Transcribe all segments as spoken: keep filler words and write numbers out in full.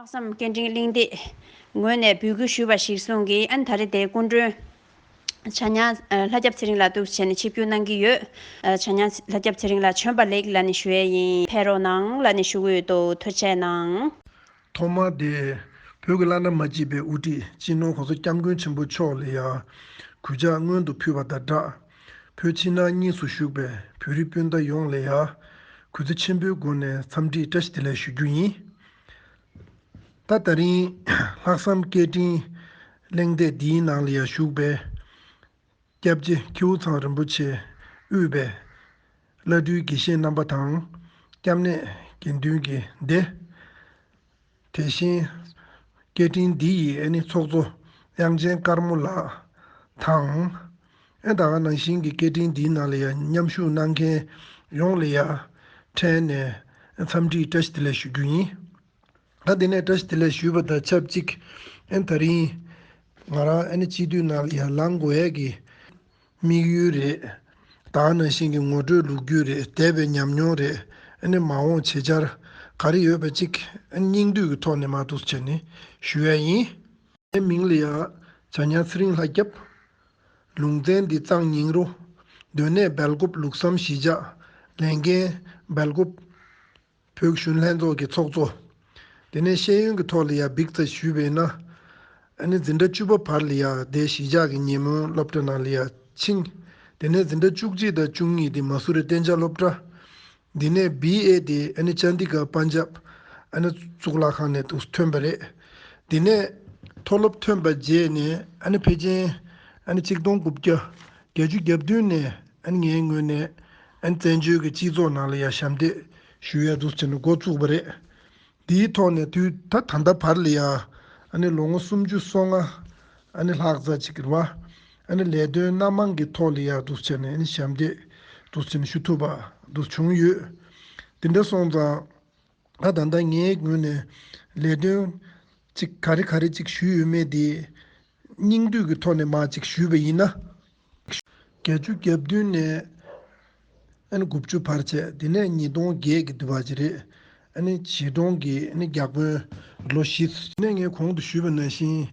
ལྷག་བསམ་སྐད་འཕྲིན་གླེང་སྟེགས་ངོས་ནས་འབོད་སྐུལ་ཞུས་པ་གཞིར་བཟུང་གིས་ཨ་ནི་ད་རེས་དེའི་སྐུ་མགྲོན་བྱ་ཉང་ལྷ་སྐྱབས་ཚེ་རིང་ལགས་འདུག་བྱས་ནས་ཆིབས་བསྒྱུར་གནང་གི་ཡོད། བྱ་ཉང་ལྷ་སྐྱབས་ཚེ་རིང་ལགས་བྱོན་པ་ལེགས་ལབ་ནས་ཞུ་ཡས་ཡིན། ཕེབས་རོགས་གནང་ལབ་ནས་ཞུ་གི་ཡོད་འདུག་ཐུགས་རྗེ་གནང་། ཐོག་མ་དེ་བོད་ཀྱི་བླ་ན་མ་མཆིས་པའི་དབུ་ཁྲིད་སྤྱི་ནོར་༸གོང་ས་༸སྐྱབས་མགོན་ཆེན་པོ་མཆོག་ལ་ཡང་གུས་ཕྱག་སྔོན་དུ་ཕུལ་བ་དང་སྦྲགས། བོད་ཕྱི་ནང་གཉིས་སུ་བཞུགས་པའི་བོད་རིགས་སྤུན་ཟླ་ཡོངས་ལ་ཡང་གུས་བརྩི་ཆེན་པོའི་སྒོ་ནས་འཚམས་འདྲི་བཀྲ་ཤིས་བདེ་ལེགས་ཞུ་རྒྱུ་ཡིན། ད་ད་རིང་ལྷག་བསམ་སྐད་འཕྲིན་གླེང་སྟེགས་འདིའི་ནང་ལ་ཡང་བཞུགས་པའི་སྐྱབས་རྗེ་ཁྱེའུ་ཚང་རིན་པོ་ཆེ་དབུས་པའི་བླ་སྤྲུལ་དགེ་བཤེས་རྣམ་པ་དང་། སྐྱབས་གནས་དགེ་འདུན་གྱི་སྡེ། དེ་བཞིན་སྐད་འཕྲིན་འདི་ཡི་ཨ་ནི་ཚོགས་གཙོ་དབྱངས་ཅན་དཀར་མོ་ལགས་དང་། ཨ་ད་ག་ནང་བཞིན་གྱི་སྐད་འཕྲིན་འདིའི་ནང་ལ་ཡང་མཉམ་ཞུགས་གནང་མཁན་ཡོངས་ལ་ཡང་འཕྲལ་ནས་འཚམས་འདྲིའི་བཀྲ་ཤིས་བདེ་ལེགས་ཞུ་རྒྱུ་ཡིན། ད་དེ་ནས་བཀྲ་ཤིས་བདེ་ལེགས་ཞུས་པ་དང་ཆབས་ཅིག་ཨ་ད་རིང་ང་རང་ཨ་ནི་སྤྱི་འཐུས་ནང་ལ་ཡང་ལངས་དགོས་ཡས་ཀྱི་དམིགས་ཡུལ་རེད། ད་ག་ནང་བཞིན་གྱི་ངོ་སྤྲོད་ལོ་རྒྱུས་རེད། འདས་པའི་ཉམས་མྱོང་རེད། ཨ་ནི་མ་འོངས་བྱེད་འཆར་ག་རེ་ཡོད་པ་ཅིག་ཨ་ནི་སྙིང་བསྡུས་ཀྱི་ཐོག་ནས་མར་འདུག་སེ་བྱས་ནས་ཞུ་ཡ་ཡིན། ངའི་མིང་ལ་ཡ་བྱ་ཉང་ཚེ་རིང་ལྷ་སྐྱབས། ལུང་ཚན་འདི་གཙང་སྙིང་རུ། སྡོད་གནས་སྦེལ་ཀོབ་ལུགས་བསམ་གཞིས་ཆགས། ལས་འགན་སྦེལ་ཀོབ་བོད་གཞོན་ལྷན་ཚོགས་ཀྱི་ཚོགས་གཙོ། དེ་ནས་ཤེས་ཡོན་གྱི་ཐོག་ལ་ཡ་འབིགས་ཙམ་ཞུས་པས་ན། ཨ་ནི་འཛིན་གྲྭ་བཅུ་པ་བར་ལ་ཡ་དེ་གཞིས་ཆགས་ཀྱི་ཉེ་སྨོན་སློབ་གྲྭ་ནང་ལ་ཡ་ཕྱིན། དེ་ནས་འཛིན་གྲྭ་བཅུ་གཅིག་དང་བཅུ་གཉིས་དེ་མ་སུ་རི་གཏན་འཇགས་སློབ་གྲྭ། དེ་ནས་བི་ཨེ་དེ་ཨ་ནི་ཅན་དི་གྷར་པན་ཇབ་ཨ་ནི་གཙུག་ལག་ཁང་ནས་འདུག་ཐོན་པ་རེད། དེ་ནས་མཐོ་སློབ་ཐོན་པ་རྗེས་ནས་ཨ་ནི་ཕལ་ཆེར་ཨ་ནི་གཅིག་སྟོང་དགུ་བརྒྱ་བརྒྱད་ཅུ་གྱ་བདུན་ནས་ཨ་ནི་ངའི་ངོས་ནས་ཨ་ནི་བཙན་བྱོལ་གྱི་སྤྱི་ཚོགས་ནང་ལ་ཡ་ཞབས་འདེགས་ཞུ་ཡ་འདུག་བྱས་ནས་འགོ་བཙུགས་པ་རེད། དེའི་ཐོག་ནས་དུས་ད་ད་ལྟ་བར་ལ་ཡ་ཨ་ནི་ལོ་ངོ་སུམ་ཅུ་སོ་ལྔ་ཨ་ནི་ལྷག་ཙམ་ཅིག་རེད་བ། ཨ་ནི་ལས་དོན་སྣ་མང་གི་ཐོག་ལ་ཡ་འདུག་བྱས་ནས་ཨ་ནི་ཞབས་འདེགས་འདུག་བྱས་ནས་ཞུ་ཐུབ་པ་འདུག་བྱུང་ཡོད། དེ་འདྲ་སོང་ཙང་ད་ད་ལྟ་ངའི་ངོས་ནས་ལས་དོན་ཅིག་ག་རེ་ག་རེ་ཅིག་ཞུས་ཡོད་མེད་དེ་སྙིང་བསྡུས་ཀྱི་ཐོག་ནས་མར་ཅིག་ཞུས་པ་ཡིན་ན། བརྒྱད་ཅུ་གྱ་བདུན་ནས་ཨ་ནི་དགུ་བཅུ་བར་བྱས། དེ་ནས་ཉིས་སྟོང་བརྒྱད་ཀྱི་དུས་བར་ཅིག་རེད། ཨ་ནི་བྱིས་སྒྲུང་གི་ཨ་ནི་རྒྱ་དཔོན་ལོ་བཞི། དེ་ནས་ངས་གོང་དུ་ཞུས་པ་ནང་བཞིན་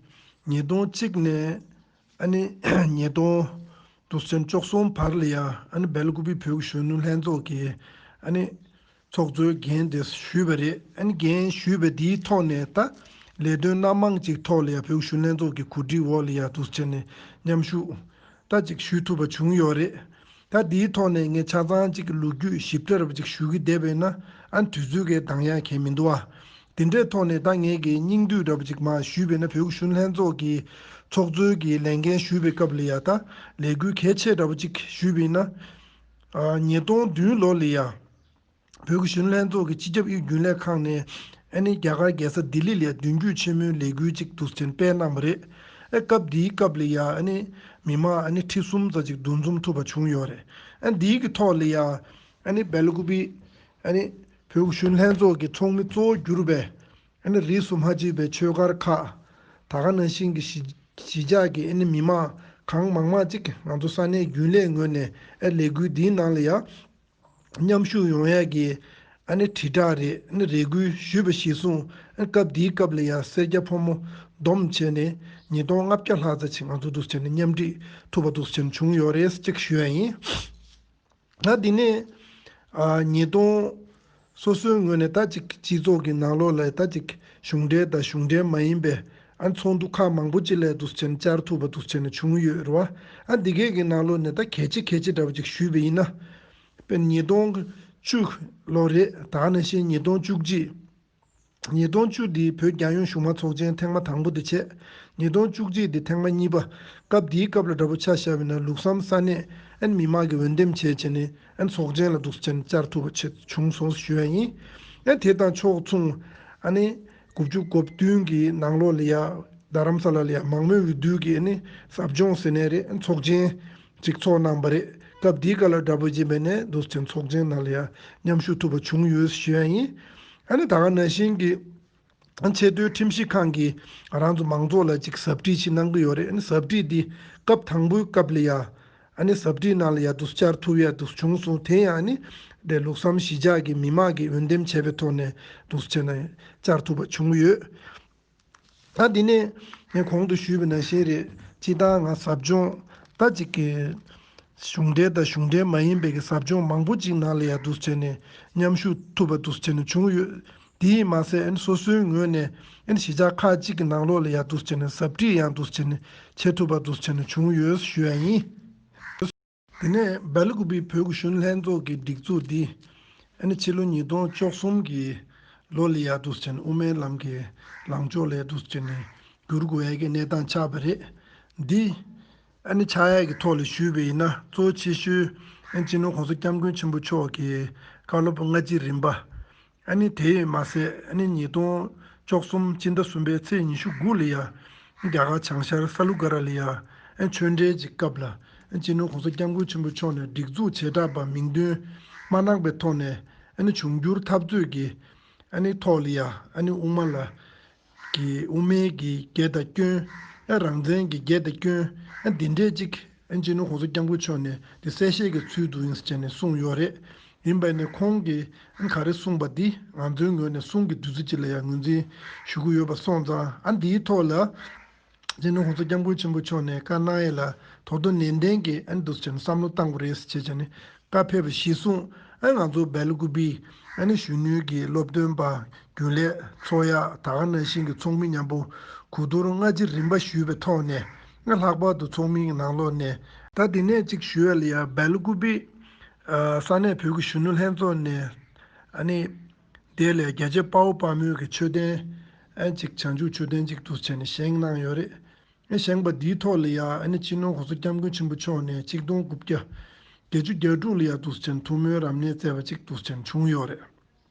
ཉིས་སྟོང་གཅིག་ནས་ཨ་ནི་ཉིས་སྟོང་དུ་སོན་བཅུ་གསུམ་བར་ལ་ཡང་ཨ་ནི་སྦེལ་ཀུ་པི་བོད་ཀྱི་གཞོན་ནུ་ལྷན་ཚོགས་ཀྱི་ཨ་ནི་ཚོགས་གཙོའི་འགན་དེ་ཞུས་པ་རེད། ཨ་ནི་འགན་ཞུས་པ་དེའི་ཐོག་ནས་ད་ལས་དོན་སྣ་མང་ཅིག་ཐོག་ལ་ཡང་བོད་གཞོན་ལྷན་ཚོགས་ཀྱི་གོ་སྒྲིག་འོག་ལ་ཡང་འདུག་བྱས་ནས་མཉམ་ཞུགས་ད་ཅིག་ཞུས་ཐུབ་པ་བྱུང་ཡོད་རེད། ད་དེའི་ཐོག་ནས་ངས་ཆ་ཚང་ཅིག་གི་ལོ་རྒྱུས་ཞིབ་ཕྲ་རུ་ཅིག་ཞུ་གི་བསྡད་པས་ན་ཨ་ནི་དུས་ཚོད་ཀྱི་འདང་ཡ་གང་ཡང་མི་འདུག་ཨ། དེ་འདྲའི་ཐོག་ནས་ད་ངས་ཀྱི་སྙིང་བསྡུས་འདྲ་པོ་ཅིག་མར་ཞུས་པས་ན། བོད་ཀྱི་གཞོན་ལྷན་ཚོགས་ཀྱི་ཚོགས་གཙོའི་གི་ལས་འགན་ཞུས་པའི་སྐབས་ལ་ཡ་ད་ལས་འགུལ་གལ་ཆེ་འདྲ་པོ་ཅིག་ཞུས་པས་ན། ཨ་ཉིས་སྟོང་བདུན་ལོ་ལ་ཡ་བོད་ཀྱི་གཞོན་ལྷན་ཚོགས་ཀྱི་སྤྱི་ཁྱབ་དབུས་རྒྱུན་ལས་ཁང་ནས་ཨ་ནི་རྒྱ་གར་རྒྱལ་ས་ལྡི་ལི་ལ་ཡ་མདུན་སྐྱོད་ཆེན་མོའི་ལས་འགུལ་ཅིག་འདུག་སེ་སྤེལ་གནང་བ་རེད། ཨ་སྐབས་དེའི་སྐབས་ལ་ཡ་ཨ་ནི་མི་མང་ཨ་ནི་ཁྲི་གསུམ་ཙམ་ཅིག་འདུ་འཛོམས་ཐུབ་པ་བྱུང་ཡོད་རེད། ཨ་དེའི་གི་ཐོག་ལ་ཡ་ཨ་ནི་སྦེལ་ཀུ་པི་ཨ་ནི་བོད་ཀྱི་གཞོན་ལྷན་ཚོགས་ཀྱི་ཚོགས་མི་གཙོ་བོ་གྱུར་པའི་ཨ་ནི་རིས་སུ་མ་ཆད་པའི་ཆོས་སྒར་ཁག་ད་ག་ནང་བཞིན་གྱི་གཞིས་གཞིས་ཆགས་ཀྱི་ཨ་ནི་མི་མང་གང་མང་མང་ཅིག་ང་ཚོ་ས་གནས་རྒྱུན་ལས་ངོས་ནས་ཨ་ལས་འགུལ་འདིའི་ནང་ལ་ཡ་མཉམ་ཞུགས་ཡོང་ཡས་ཀྱི་ཨ་ནི་དྲིལ་བསྒྲགས་རེད། ཨ་ནི་རེ་སྐུལ་ཞུས་པ་གཞིར་བཟུང་ཨ་སྐབས་དེའི་སྐབས་ལ་ཡ་སེར་སྐྱ་ཕོ་མོ་བསྡོམས་བྱས་ནས་ཉིས་སྟོང་ལྔ་བརྒྱ་ལྷག་ཙམ་ཅིག་ང་ཚོ་འདུག་བྱས་ནས་མཉམ་འཁྲིད་ཐུབ་པ་འདུག་བྱས་ནས་བྱུང་ཡོད་རེད་ཅིག་ཞུ་ཡ་ཡིན། ད་འདི་ནས་ཨ་ཉིས་སྟོང་སོ་སོའི་ངོས་ནས་ད་ཅིག་སྤྱི་ཚོགས་ཀྱི་ནང་ལོགས་ལ་ད་ཅིག་གཞུང་འབྲེལ་དང་གཞུང་འབྲེལ་མ་ཡིན་པའི་ཨ་ཚོགས་འདུ་ཁག་མང་པོ་ཅིག་ལ་འདུག་བྱས་ནས་བཅར་ཐུབ་པ་འདུག་བྱས་ནས་བྱུང་ཡོད་རེད་བ། ཨ་འདི་གས་ཀྱི་ནང་ལོགས་ནས་ད་གལ་ཆེ་གལ་ཆེ་འདྲ་བ་ཅིག་ཞུས་པ་ཡིན་ན། དཔེར་ཉིས་སྟོང་བཅུ་ལོ་རེད། ད་ག་ནང་བཞིན་ཉིས་སྟོང་བཅུ་གཅིག་ཉིས་སྟོང་བཅུ་འདི་བོད་རྒྱལ་ཡོངས་གཞུང་མང་ཚོགས་ཆེན་ཐེངས་མ་དང་པོ་དེ་བྱས། ཉིས་སྟོང་བཅུ་གཅིག་འདི་ཐེངས་མ་གཉིས་པ། སྐབས་དེའི་སྐབས་ལ་འདྲ་པོ་ཆ་བཞག་པ་ཡིན་ན་ལུགས་བསམ་ས་གནས་ཨན་མི་མང་གི་འོས་འདེམས་བྱས་བྱས་ནས་ཨན་ཚོགས་ཆེན་ལ་འདུག་སེ་བཅར་ཐུབ་པ་བྱས་བྱུང་སོང་ཞུ་ཡ་ཡིན། ཨན་དེ་དང་ཕྱོགས་མཚུངས་ཨ་ནི་དགུ་བཅུ་གོ་བདུན་གྱི་ནང་ལོགས་ལ་ཡ་རྡ་རམ་ས་ལ་ལ་ཡ་མང་མོས་འོས་བསྡུ་གི་ཨ་ནི་ཟབ་སྦྱོང་ཟེར་ནའི་རེད། ཨན་ཚོགས་ཆེན་ཅིག་ཚོགས་གནང་པ་རེད། སྐབས་དེའི་སྐབས་ལ་འདྲ་པོ་ཅིག་མེད་ནས་འདུག་སེ་ཚོགས་ཆེན་ནང་ལ་ཡ་མཉམ་ཞུགས་ཐུབ་པ་བྱུང་ཡོད་ཞུ་ཡ་ཡིན། ཨ་ནི་ད་ག་ནང་བཞིན་གྱི་ཆེས་མཐོའི་ཁྲིམས་ཞིབ་ཁང་གིས་ང་རང་ཚོ་མང་ཚོགས་ལ་ཅིག་ཟབ་ཁྲིད་ཅིག་གནང་གི་ཡོད་རེད། ཨ་ནི་ཟབ་ཁྲིད་འདི་སྐབས་དང་པོའི་སྐབས་ལ་ཡ་ ཨ་ནི་ཟབ་ཁྲིད་ནང་ལ་ཡ་འདུག་བཅར་ཐུབ་ཡ་འདུག་བྱུང་སོང་། དེ་ཡང་ཨ་ནི་དེ་ལུགས་བསམ་གཞིས་ཆགས་ཀྱི་མི་མང་གིས་འོས་འདེམས་བྱས་པའི་ཐོག་ནས་འདུག་བྱས་ནས་བཅར་ཐུབ་པ་བྱུང་ཡོད། ད་འདི་ནས་ངས་གོང་དུ་ཞུས་པ་ནང་བཞིན་རེད། སྤྱིར་བཏང་ང་ཟབ་སྦྱོང་ད་ཅིག་གི་གཞུང་འབྲེལ་དང་གཞུང་འབྲེལ་མ་ཡིན་པའི་གི་ཟབ་སྦྱོང་མང་པོ་ཅིག་ནང་ལ་ཡ་འདུག་བྱས་ནས་མཉམ་ཞུགས་ཐུབ་པ་འདུག་བྱས་ནས་བྱུང་ཡོད། དེས་མ་ཟད་ཨ་ནི་སོ་སོའི་ངོས་ནས་ཨ་ནི་གཞིས་ཆགས་ཁག་ཅིག་གི་ནང་ལོགས་ལ་ཡ་འདུག་བྱས་ནས་ཟབ་ཁྲིད་ཡང་འདུག་བྱས་ནས་བྱེད་ཐུབ་པ་འདུག་བྱས་ནས་བྱུང་ཡོད་ཞུ་ཡ་ཡིན། དེ་ནས་སྦེལ་ཀུ་པེའི་བོད་ཀྱི་གཞོན་ནུ་ལྷན་ཚོགས་ཀྱི་སྒྲིག་འཛུགས་འདི་ཨ་ནི་ཕྱི་ལོ་ཉིས་སྟོང་བཅུ་གསུམ་གྱི་ལོ་ལ་ཡ་འདུག་བྱས་ནས་དབུ་མའི་ལམ་གྱི་ལངས་ཕྱོགས་ལ་ཡ་འདུག་བྱས་ནས་བསྒྱུར་དགོས་ཡ་གི་གནས་སྟངས་ཆགས་པ་རེད། འདི་ཨ་ནི་ཆགས་ཡ་གི་ཐོག་ལ་ཞུས་པ་ཡིན་ན་གཙོ་ཆེ་ཤོས་ཨ་ནི་སྤྱི་ནོར་༸གོང་ས་༸སྐྱབས་མགོན་ཆེན་པོ་མཆོག་གི་བཀའ་སློབ་སྔ་ཕྱི་རིམ་པ། ཨ་ནི་དེས་མ་ཟད་ཨ་ནི་ཉིས་སྟོང་བཅུ་གསུམ་སྤྱི་ཟླ་གསུམ་པའི་ཚེས་ཉི་ཤུ་དགུ་ལ་ཡ་རྒྱ་གར་བྱང་ཤར་ས་ལུ་ག་ར་ལ་ཡ་ཨ་ནི་ཆོས་འབྲེལ་གྱི་སྐབས་ལ་ཨ་ནི་སྤྱི་ནོར་༸གོང་ས་༸སྐྱབས་མགོན་ཆེན་པོ་མཆོག་ནས་སྒྲིག་འཛུགས་བྱེ་བྲག་པ་མིང་འདོན་མ་གནང་པའི་ཐོག་ནས་ཨ་ནི་འབྱུང་འགྱུར་འཐབ་རྩོད་ཀྱི་ཨ་ནི་ཐོག་ལ་ཡ་ཨ་ནི་དབུ་མ་ལ་གི་དབུ་མའི་གི་རྒྱལ་དང་སྐྱོན། ཨ་རང་བཙན་གྱི་རྒྱལ་དང་སྐྱོན། ཨ་འདི་འདྲས་ཅིག་ཨ་སྤྱི་ནོར་༸གོང་ས་༸སྐྱབས་མགོན་མཆོག་ནས་འདི་གསལ་བཤད་ཀྱི་ཚུལ་དུ་ཡིན་ཟེར་བྱས་ནས་གསུངས་ཡོད་རེད། ཡིན་པ་ནས་ཁོང་གིས་ཨ་ག་རེ་གསུངས་པ་འདི་ང་ཚོའི་ངོས་ནས་གསུང་གི་བདུད་རྩི་ཅིག་ལ་ཡང་ངོས་འཛིན་ཞུ་གི་ཡོད་པ་སོང་ཙང་ཨ་འདིའི་ཐོག་ལ་སྤྱི་ནོར་༸གོང་ས་༸སྐྱབས་མགོན་ཆེན་པོ་མཆོག་ནས་བཀའ་གནང་ཡས་ལ་དོ་དོ་ནན་ཏན་གྱིས་ཨ་འདུག་བྱས་ནས་བསམ་བློ་བཏང་དགོས་རེད་ཟེར་བྱས་བྱས་ནས། བཀའ་ཕེབས་པ་གཞིར་བཟུང་ཨ་ང་ཚོ་སྦེལ་ཀུ་པི་ཨ་ནི་གཞོན་ནུའི་གི་སློབ་སྟོན་པ་རྒྱུན་ལས་ཚོགས་ཡག་ད་ག་ནང་བཞིན་གྱི་ཚོགས་མི་མཉམ་པོ་གོ་བསྡུར་སྔ་ཕྱི་རིམ་པ་ཞུས་པའི་ཐོག་ནས་ཨ་ལྷག་པར་དུ་ཚོགས་མིའི་ནང་ལོགས་ནས་ད་འདི་ནས་གཅིག་ཞུ་ཡ་ལ་ཡ་སྦེལ་ཀུ་པི་ཨ་ས་གནས་བོད་ཀྱི་གཞོན་ནུ་ལྷན་ཚོགས་ནས་ཨ་ནི་དེ་ལས་རྒྱལ་གཅེས་དཔའ་བོ་དཔའ་མོའི་གི་མཆོད་རྟེན་ཨ་གཅིག་བྱང་ཆུབ་མཆོད་རྟེན་གཅིག་ཏུ་བྱས་ནས་བཞེངས་གནང་ཡོད་རེད། བཞེངས་པ་འདིའི་ཐོག་ལ་ཡང་ཨ་ནི་སྤྱི་ནོར་༸གོང་ས་༸སྐྱབས་མགོན་ཆེན་པོ་མཆོག་ནས་ཆིག་སྟོང་དགུ་བརྒྱ་བརྒྱད་ཅུ་གྱ་དྲུག་ལ་ཡང་འདུག་སེ་ཐུགས་སྨོན་རབ་གནས་བསྩལ་བ་ཅིག་འདུག་སེ་བྱུང་ཡོད་རེད།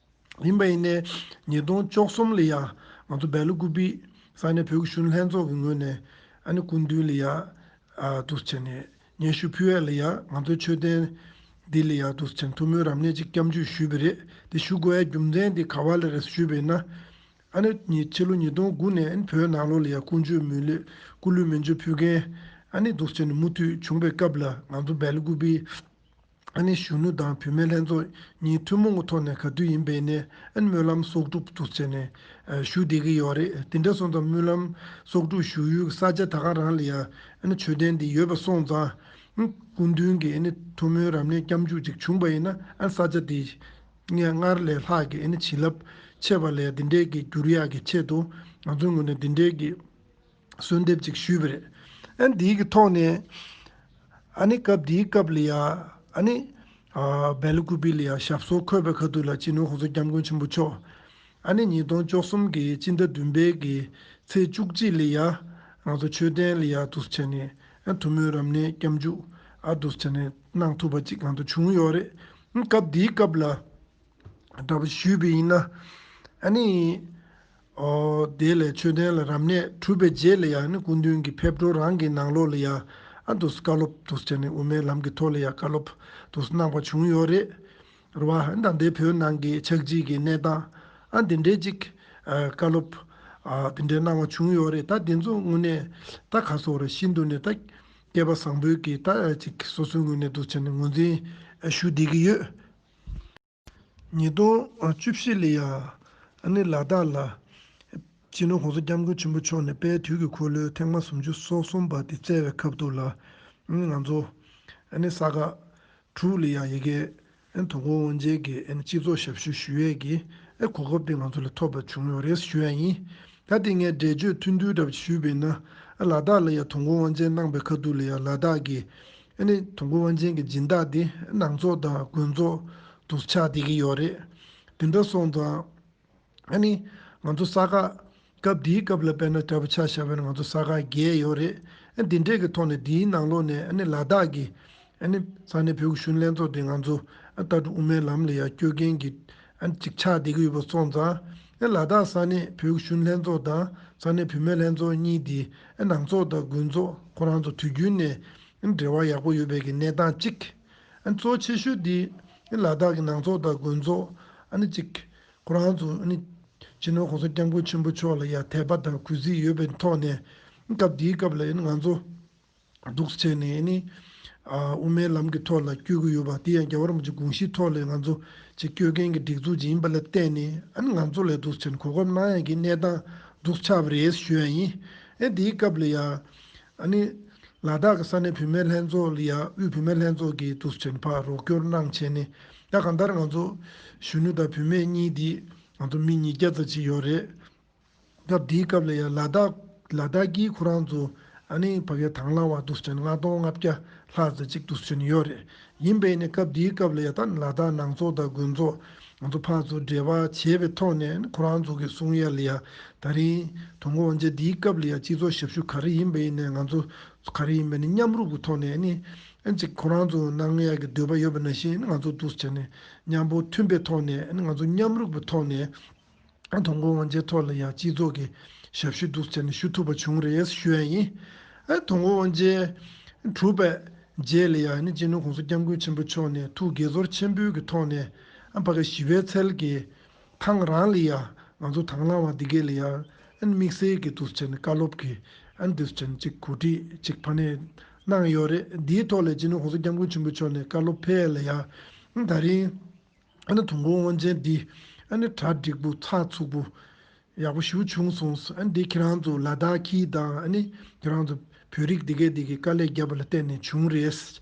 ཡིན་པ་ཡིན་ནའི་ཉིས་སྟོང་བཅུ་གསུམ་ལ་ཡང་ང་ཚོ་སྦེལ་ཀུ་པི་ས་གནས་བོད་ཀྱི་གཞོན་ནུ་ལྷན་ཚོགས་ཀྱི་ངོས་ནས་ཨ་ནི་སྐུ་མདུན་ལ་ཡང་ཨ་འདུག་སེ་ནས་སྙན་ཞུ་ཕུལ་ཡས་ལ་ཡང་ང་ཚོའི་མཆོད་རྟེན་འདི་ལ་ཡང་འདུག་སེ་ཐུགས་སྨོན་རབ་གནས་ཅིག་སྐྱབས་འཇུག་ཞུས་པ་རེད། དེ་ཞུ་དགོས་ཡ་རྒྱུ་མཚན་འདི་ག་བ་ལ་རེད་ཞུས་པ་ཡིན་ན། ཨ་ནི་ཉི་ཕྱི་ལོ་ཉིས་སྟོང་དགུ་ནས་ཨ་ནི་བོད་ནང་ལོགས་ལ་ཡང་ཀུན་སྤྱོད་མི་ལུས་སྐུ་ལུས་མི་འཇོག་ཕུལ་མཁན་ཨ་ནི་འདུག་སེ་ནས་མུ་མཐུད་བྱུང་བའི་སྐབས་ལ་ང་ཚོ་སྦེལ་ཀུ་པི་ཨ་ནི་གཞོན་ནུ་དང་བུད་མེད་ལྷན་ཚོགས་གཉིས་ཐུན་མོང་གི་ཐོག་ནས་ག་དུས་ཡིན་པའི་ནས་ཨ་ནི་སྨོན་ལམ་གསོག་སྒྲུབ་འདུག་སེ་ནས་ཨ་ཞུ་བསྡད་ཀྱི་ཡོད་རེད། དེ་འདྲ་སོང་ཙང་སྨོན་ལམ་གསོག་སྒྲུབ་ཞུ་ཡུལ་གྱི་ས་ཆ་ད་ག་རང་ལ་ཡང་ཨ་ནི་མཆོད་རྟེན་འདི་ཡོད་པ་སོང་ཙང་ཨ་སྐུ་མདུན་གྱི་ཨ་ནི་ཐུགས་སྨོན་རབ་གནས་སྐྱབས་འཇུག་ཅིག་བྱུང་པ་ཡིན་ན་ཨ་ནི་ས་ཆ་འདི། ངས་སྔར་ལས་ལྷག་གི་ཨ་ནི་བྱིན་རླབས་ཆེ་བ་ལས་འདི་འདྲའི་གི་འགྱུར་ཡག་གི་ཆེད་དུ་ང་ཚོའི་ངོས་ནས་འདི་འདྲའི་གི་གསོལ་འདེབས་ཅིག་ཞུས་པ་རེད། ཨ་འདིའི་གི་ཐོག་ནས་ཨ་ནི་སྐབས་འདིའི་སྐབས་ལ་ཡ་ཨ་ནི་ཨ་སྦེལ་ཀུ་པི་ལ་ཡ་ཞབས་སོར་འཁོད་པའི་ཁ་ཐུག་ལ་སྤྱི་ནོར་༸གོང་ས་༸སྐྱབས་མགོན་ཆེན་པོ་མཆོག་ཨ་ནི་ཉིས་སྟོང་བཅུ་གསུམ་གི་སྤྱི་ཟླ་བདུན་པའི་གི་ཚེས་བཅུ་གཅིག་ལ་ཡ་ང་ཚོ་མཆོད་རྟེན་ལ་ཡ་འདུག་སེ་བྱས་ནས་ཨ་ཐུགས་སྨོན་རབ་གནས་སྐྱབས་འཇུག་ཨ་འདུག་སེ་བྱས་ནས་གནང་ཐུབ་པ་ཅིག་ང་ཚོ་བྱུང་ཡོད་རེད། སྐབས་འདིའི་སྐབས་ལ། འདྲ་པོ་ཞུས་པ་ཡིན་ན། ཨ་ནི། ཨོ། དེ་ལས་མཆོད་རྟེན་ལ་རབ་གནས་གྲུབ་པའི་རྗེས་ལ་ཡང་ནི་སྐུ་མདུན་གྱི་ཕེབས་འགྲོ་རང་གི་ནང་ལོགས་ལ་ཡང་ཨ་འདུག་བཀའ་སློབ་འདུག་བྱས་ནས་དབུ་མའི་ལམ་གྱི་ཐོག་ལ་ཡང་བཀའ་སློབ་འདུག་གནང་བ་བྱུང་ཡོད་རེད། རེད་བ། ད་ལྟའི་བོད་ནང་གི་ཆགས་འཇིག་གི་གནས་སྟངས་ཨ་འདི་འདྲའི་ཅིག་ཨ་བཀའ་སློབ་ཨ་འདི་འདྲའི་གནང་བ་བྱུང་ཡོད་རེད། ད་འདི་ཚོ་དངོས་གནས་ད་ག་སོག་ར་ཤིན་ཏུ་ནས་ད་སྐལ་པ་བཟང་པོའི་གི་ད་ཅིག་སོ་སོའི་ངོས་ནས་འདུག་བྱས་ནས་ངོས་འཛིན་ཞུ་བསྡད་ཀྱི་ཡོད། ཉིས་སྟོང་བཅུ་བཞི་ལ་ཡ་ཨ་ནི་ལ་དྭགས་ལ་སྤྱི་ནོར་༸གོང་ས་༸སྐྱབས་མགོན་ཆེན་པོ་མཆོག་ནས་དཔལ་དུས་ཀྱི་འཁོར་ལོའི་ཐེངས་མ་སུམ་ཅུ་སོ་གསུམ་པ་དེ་བསྩལ་བའི་སྐབས་དུ་ལ་ཨ་ནི་ང་ཚོ་ཨ་ནི་ས་ག་དྲུག་ལ་ཡ་ཡ་གི་ཨ་ནི་དུས་འཁོར་དབང་ཆེན་གྱི་ཨ་ནི་སྤྱི་ཚོགས་ཞབས་ཞུ་ཞུ་ཡས་ཀྱི་ཨ་གོ་སྐབས་དེ་ང་ཚོ་ལ་ཐོབ་པ་བྱུང་ཡོད་རེད་ཞུ་ཡ་ཡིན། ད་དེ་ངས་འགྲེལ་བརྗོད་ཐུང་ཐུང་འདྲ་པོ་ཞུས་པ་ཡིན་ན་ཨ་ལ་དྭགས་ལ་ཡ་དུས་འཁོར་དབང་ཆེན་གནང་པའི་ཁ་ཐུག་ལ་ཡ་ལ་དྭགས་ཀྱི་ཨ་ནི་དུས་འཁོར་དབང་ཆེན་གྱི་སྦྱིན་བདག་འདི་ནང་ཚོགས་དང་དགོན་ཚོགས་དུ་ཆགས་བསྡད་ཀྱི་ཡོད་རེད། དེ་འདྲ་སོང་ཙང་ཨ་ནི་ང་ཚོ་ས་ག་སྐབས་འདིའི་སྐབས་ལ་དཔེར་ན་འདྲ་པོ་ཆ་བཞག་པ་ཡིན་ན་ང་ཚོ་ས་ག་བརྒྱད་ཡོད་རེད། ཨ་འདི་འདྲས་ཀྱི་ཐོག་ནས་འདིའི་ནང་ལོགས་ནས་ཨ་ནི་ལ་དྭགས་ཀྱི་ཨ་ནི་ས་གནས་བོད་ཀྱི་གཞོན་ནུ་ལྷན་ཚོགས་དེ་ང་ཚོ་ཨ་ལྟ་གྲུབ་དབུ་མའི་ལམ་ལ་ཡང་བསྐྱོད་མཁན་གྱི་ཨ་ནི་ཅིག་ཆགས་བསྡད་ཀྱི་ཡོད་པ་སོང་ཙང་ཨ་ལ་དྭགས་ས་གནས་བོད་ཀྱི་གཞོན་ནུ་ལྷན་ཚོགས་དང་ས་གནས་བུད་མེད་ལྷན་ཚོགས་གཉིས་དེ་ཨ་ནང་ཚོགས་དང་དགོན་ཚོགས་ཁོ་རང་ཚོ་དུས་རྒྱུན་ནས་ཨ་ནི་འབྲེལ་བ་ཡག་པོ་ཡོད་པའི་གི་གནས་སྟངས་གཅིག་ཨ་ནི་གཙོ་ཆེ་ཤོས་དེ་ཨ་ནི་ལ་དྭགས་ཀྱི་ནང་ཚོགས་དང་དགོན་ཚོགས་ཨ་ནི་གཅིག་ཁོ་རང་ཚོ་ཨ་ནི་སྤྱི་ནོར་གོང་ས་སྐྱབས་མགོན་ཆེན་པོ་མཆོག་ལ་ཡང་དད་པ་དང་གུས་བརྩི་ཡོད་པའི་ཐོག་ནས་སྐབས་དེའི་སྐབས་ལ་ཨ་ནི་ང་ཚོ་འདུག་བྱས་ནས་ཨ་ནི་ ཨ་དབུ་མའི་ལམ་གྱི་ཐོག་ལ་བསྐྱོད་ཀྱི་ཡོད་པ་དེ་ཡང་རྒྱལ་བ་རིན་པོ་ཆེ་དགོངས་གཞིའི་ཐོག་ལ་ང་ཚོ་ཅིག་བསྐྱོད་མཁན་གྱི་སྒྲིག་འཛུགས་ཅིག་ཡིན་པ་ལ་བརྟེན་ནས། ཨ་ནི་ང་ཚོ་ལ་འདུག་སེ་བྱས་ནས་གོ་སྐབས་གནང་ཡག་གི་གནས་སྟངས་འདུག་སེ་ཆགས་པ་རེད་ཞུ་ཡ་ཡིན། ཨེ་དེའི་སྐབས་ལ་ཡ། ཨ་ནི་ལ་དྭགས་ཀྱི་ས་གནས་བུད་མེད་ལྷན་ཚོགས་ལ་ཡ། དབུས་བུད་མེད་ལྷན་ཚོགས་ཀྱིས་འདུག་སེ་བྱས་ནས་ཕར་རོགས་སྐྱོར་གནང་བྱས་ནས། ད་གང་ལྟར་ང་ཚོ་གཞོན་ནུ་དང་བུད་མེད་གཉིས་འདི་ང་ཚོ་མི་ཉིས་བརྒྱ་ཙམ་ཅིག་ཡོད་རེད། སྐབས་དེའི་སྐབས་ལ་ཡང་ལ་དྭགས་ལ་དྭགས་ཀྱིས་ཁོ་རང་ཚོ་ཨ་ནི་ཕ་གིའི་དང་བླངས་པ་འདུག་སེ་བྱས་ནས་ལྔ་སྟོང་ལྔ་བརྒྱ་ལྷག་ཙམ་ཅིག་འདུག་སེ་བྱས་ནས་ཡོད་རེད། ཡིན་པས་ནི་སྐབས་དེའི་སྐབས་ལ་ཡང་ད་ལ་དྭགས་ནང་ཚོགས་དང་དགོན་ཚོགས་ང་ཚོ་ཕར་ཚུར་འབྲེལ་བ་བྱས་པའི་ཐོག་ནས། ཁོ་རང་ཚོ་གིས་གསུང་ཡ་ལ་ཡ། ད་རིང་དུས་འཁོར་དབང་ཆེན་འདིའི་སྐབས་ལ་ཡ་སྤྱི་ཚོགས་ཞབས་ཞུ་ག་རེ་ཡིན་པ་ཡིན་ནའི་ང་ཚོ་ག་རེ་ཡིན་པ་ནི་མཉམ་རུབ་ཀྱི་ཐོག་ནས་ནི། ཨ་ཅིག་ཁོ་རང་ཚོ་གནང་ཡ་གི་འདོད་པ་ཡོད་པ་ནང་བཞིན་ང་ཚོ་འདུག་སེ་བྱས་ནས་མཉམ་པོ་མཐུན་པའི་ཐོག་ནས། ཨ་ནི་ང་ཚོ་མཉམ་རུབ་ཀྱི་ཐོག་ནས། ཨ་དུས་འཁོར་དབང་ཆེན་ཐོག་ལ་ཡང་སྤྱི་ཚོགས་ཀྱི་ཞབས་ཞུ་འདུག་སེ་བྱས་ནས་ཞུ་ཐུབ་པ་བྱུང་རེད་ཞུ་ཡ་ཡིན། ཨ་དུས་འཁོར་དབང་ཆེན་གྲུབ་པའི་རྗེས་ལ་ཡང་ནི་སྤྱི་ནོར་༸གོང་ས་༸སྐྱབས་མགོན་ཆེན་པོ་མཆོག་ནས་ཐུགས་དགྱེས་ཚོར་ཆེན་པོའི་གི་ཐོག་ནས། ཨ་ཕ་གི་ཞི་བའི་ཚལ་གྱི་ཐང་རང་ལ་ཡང་ང་ཚོ་དང་བླངས་པ་འདི་གས་ལ་ཡང་ཨ་ནི་དམིགས་བསལ་གྱི་འདུག་སེ་བྱས་ནས་བཀའ་སློབ་ཀྱི། ཨ་ནི་འདུག་སེ་བྱས་ནས་ཅིག་གོ་སྒྲིག་ཅིག་ཕ་ནས་གནང་ཡོད་རེད། འདིའི་ཐོག་ལ་སྤྱི་ནོར་༸གོང་ས་༸སྐྱབས་མགོན་ཆེན་པོ་མཆོག་ནས་བཀའ་སློབ་ཕེབས་ཡ་ལ་ཡང་ད་རིང་། ཨ་ནི་དུས་འཁོར་དབང་ཆེན་འདི་ཨ་ནི་གྲ་འགྲིག་པོ་ཚགས་ཚུད་པོ་ཡག་པོ་ཞེ་པོ་བྱུང་སོང་། ཨ་ནི་འདི་ཁྱེད་རང་ཚོ་ལ་དྭགས་ཀྱི་དང་། ཨ་ནི་ཁྱེད་རང་ཚོ་བོད་རིགས་འདི་གས་འདི་གིས་དཀའ་ལས་བརྒྱབ་པ་ལ་བརྟེན་ནས་བྱུང་རེད།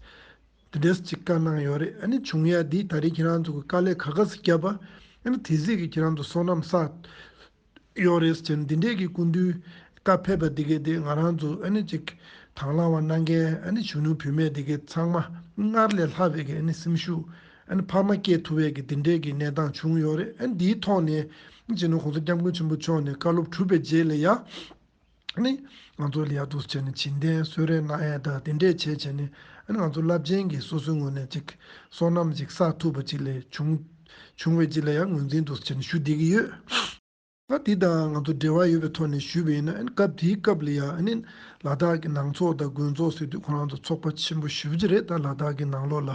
དེ་འདྲས་ཅིག་བཀའ་གནང་ཡོད་རེད། ཨ་ནི་བྱུང་ཡ་འདི་ད་རེས་ཁྱེད་རང་ཚོ་གིས་དཀའ་ལས་ག་ག་ཚོད་བརྒྱབ་པ། ཨ་ནི་དེ་ཚོད་ཀྱིས་ཁྱེད་རང་ཚོ་བསོད་ནམས་བསགས་ཡོད་རེད་ཟེར་ནས། འདི་འདྲས་ཀྱི་སྐུ་མདུན་བཀའ་ཕེབས་པ་འདི་གས་དེ་ང་རང་ཚོ་ཨ་ནི་ཅིག་དང་བླངས་པ་གནང་མཁན་ཨ་ནི་གཞོན་ནུ་བུད་མེད་འདི་གས་ཚང་མ་སྔར་ལས་ལྷག་པའི་གི་ཨ་ནི་སེམས་ཤུགས་ཨ་ནི་འཕར་མ་སྐྱེད་ཐུབ་པའི་གི་འདི་འདྲས་ཀྱི་གནས་སྟངས་བྱུང་ཡོད་རེད། ཨ་ནི་འདིའི་ཐོག་ནས་སྤྱི་ནོར་༸གོང་ས་༸སྐྱབས་མགོན་ཆེན་པོ་མཆོག་ནས་བཀའ་སློབ་གྲུབ་པའི་རྗེས་ལ་ཡ། ཨ་ནི་ང་ཚོ་ལ་ཡ་འདུག་སེ་བྱས་ནས་བྱིན་རྟེན་གསོལ་རས་གནང་ཡ་དང་དེ་འདྲས་བྱས་བྱས་ནས། ཨ་ནི་ང་ཚོ་རླབས་ཆེན་གྱི་སོ་སོའི་ངོས་ནས་ཅིག་བསོད་ནམས་ཅིག་བསགས་ཐུབ་པ་ཅིག་ལས་བྱུང་བྱུང་བའི་ཅིག་ལ་ཡ་ངོས་འཛིན་འདུག་སེ་བྱས་ནས་ཞུ་བསྡད་ཀྱི་ཡོད། ད་འདི་དང་ང་ཚོ་འབྲེལ་བ་ཡོད་པའི་ཐོག་ནས་ཞུས་པ་ཡིན་ན། ཨ་ནི་སྐབས་དེའི་སྐབས་ལ་ཡ་ཨ་ནི་ལ་དྭགས་ཀྱི་ནང་ཚོགས་དང་དགོན་ཚོགས་ཟེར་དུས་ཁོ་རང་ཚོ་ཚོགས་པ་ཆེན་པོ་ཞེ་པོ་ཅིག་རེད། ད་ལ་དྭགས་ཀྱི་ནང་ལོགས་ལ།